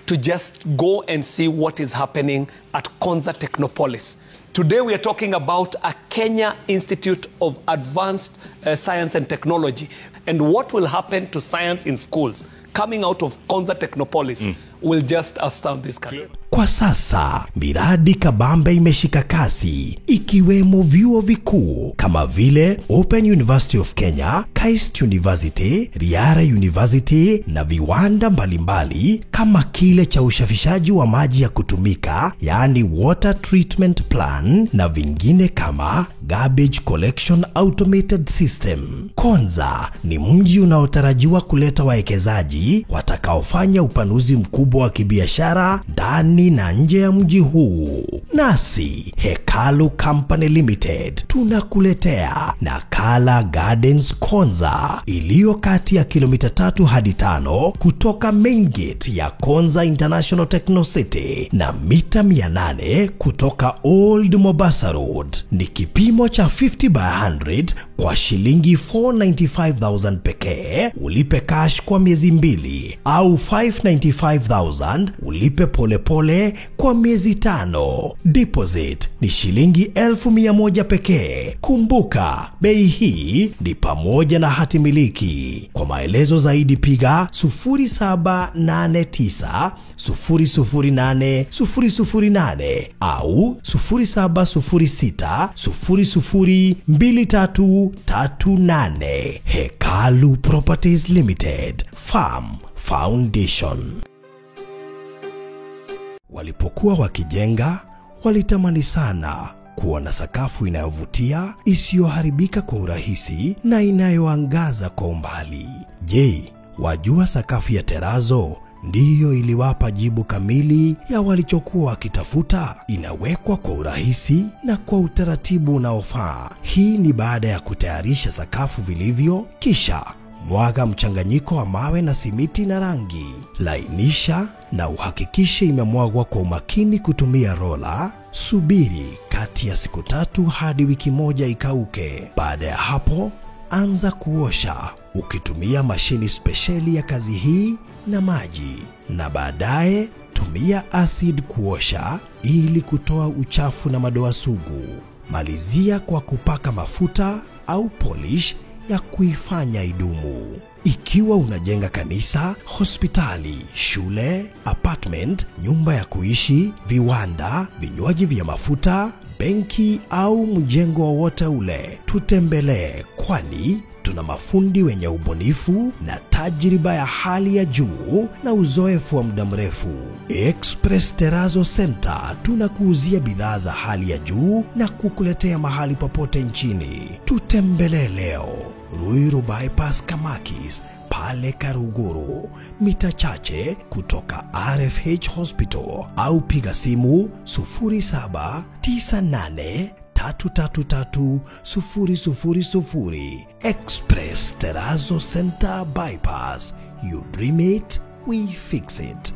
to just go and see what is happening at Konza Technopolis. Today we are talking about a Kenya Institute of Advanced Science and Technology and what will happen to science in schools coming out of Konza Technopolis will just astound this country. Kwa sasa miradi kabambe imeshika kasi, ikiwemo vyuo vikuu kama vile Open University of Kenya, KAIST University, Riara University na viwanda mbalimbali kama kile cha usafishaji wa maji ya kutumika, yaani water treatment plant, na vingine kama garbage collection automated system. Konza ni mji unaotarajiwa kuleta wawekezaji watakaofanya upanuzi mkubwa wa kibiashara ndani na nje ya mji huu. Nasi Hekalu Company Limited tunakuletea Nakala Gardens Konza iliyo kati ya kilomita 3 hadi 5 kutoka main gate ya Konza International Techno City na mita 800 kutoka Old Mombasa Road. Ni kipimo cha 50 by 100 kwa shilingi 495,000 pekee, ulipe cash kwa miezi 2, au 595,000 ulipe polepole kwa miezi 5. Deposit ni shilingi 1,100 pekee. Kumbuka, bei hii ni pamoja na hati miliki. Kwa maelezo zaidi piga 0789 008 008 au 0706 002338. Hekalu Properties Limited, Farm Foundation. Walipokuwa wakijenga, walitamani sana kuwa na sakafu inayovutia, isiyoharibika kwa urahisi na inayoangaza kwa umbali. Je, wajua sakafu ya terazo ndiyo iliwapa jibu kamili ya walichokuwa wakitafuta? Inawekwa kwa urahisi na kwa utaratibu unaofaa. Hii ni baada ya kutayarisha sakafu vilivyo, kisha mwaga mchanganyiko wa mawe na simiti na rangi. Lainisha na uhakikishe imemwagwa kwa umakini kutumia rola. Subiri kati ya siku 3 hadi wiki 1 ikauke. Baada ya hapo, anza kuosha ukitumia mashini spesheli ya kazi hii na maji, na baadaye tumia acid kuosha ili kutoa uchafu na madoa sugu. Malizia kwa kupaka mafuta au polish ya kuifanya idumu. Ikiwa unajenga kanisa, hospitali, shule, apartment, nyumba ya kuishi, viwanda, vinywaji vya mafuta, benki au mjengo wowote ule, tutembelee, kwani tuna mafundi wenye ubunifu na tajriba ya hali ya juu na uzoefu wa muda mrefu. Express Terrazzo Center tunakuuzia bidhaa za hali ya juu na kukuletea mahali popote nchini. Tutembelee leo Ruiru Bypass Kamakis pale Karuguru, mita chache kutoka RFH Hospital, au piga simu 0798 333 000. Express Terrazzo Center Bypass. You dream it, we fix it.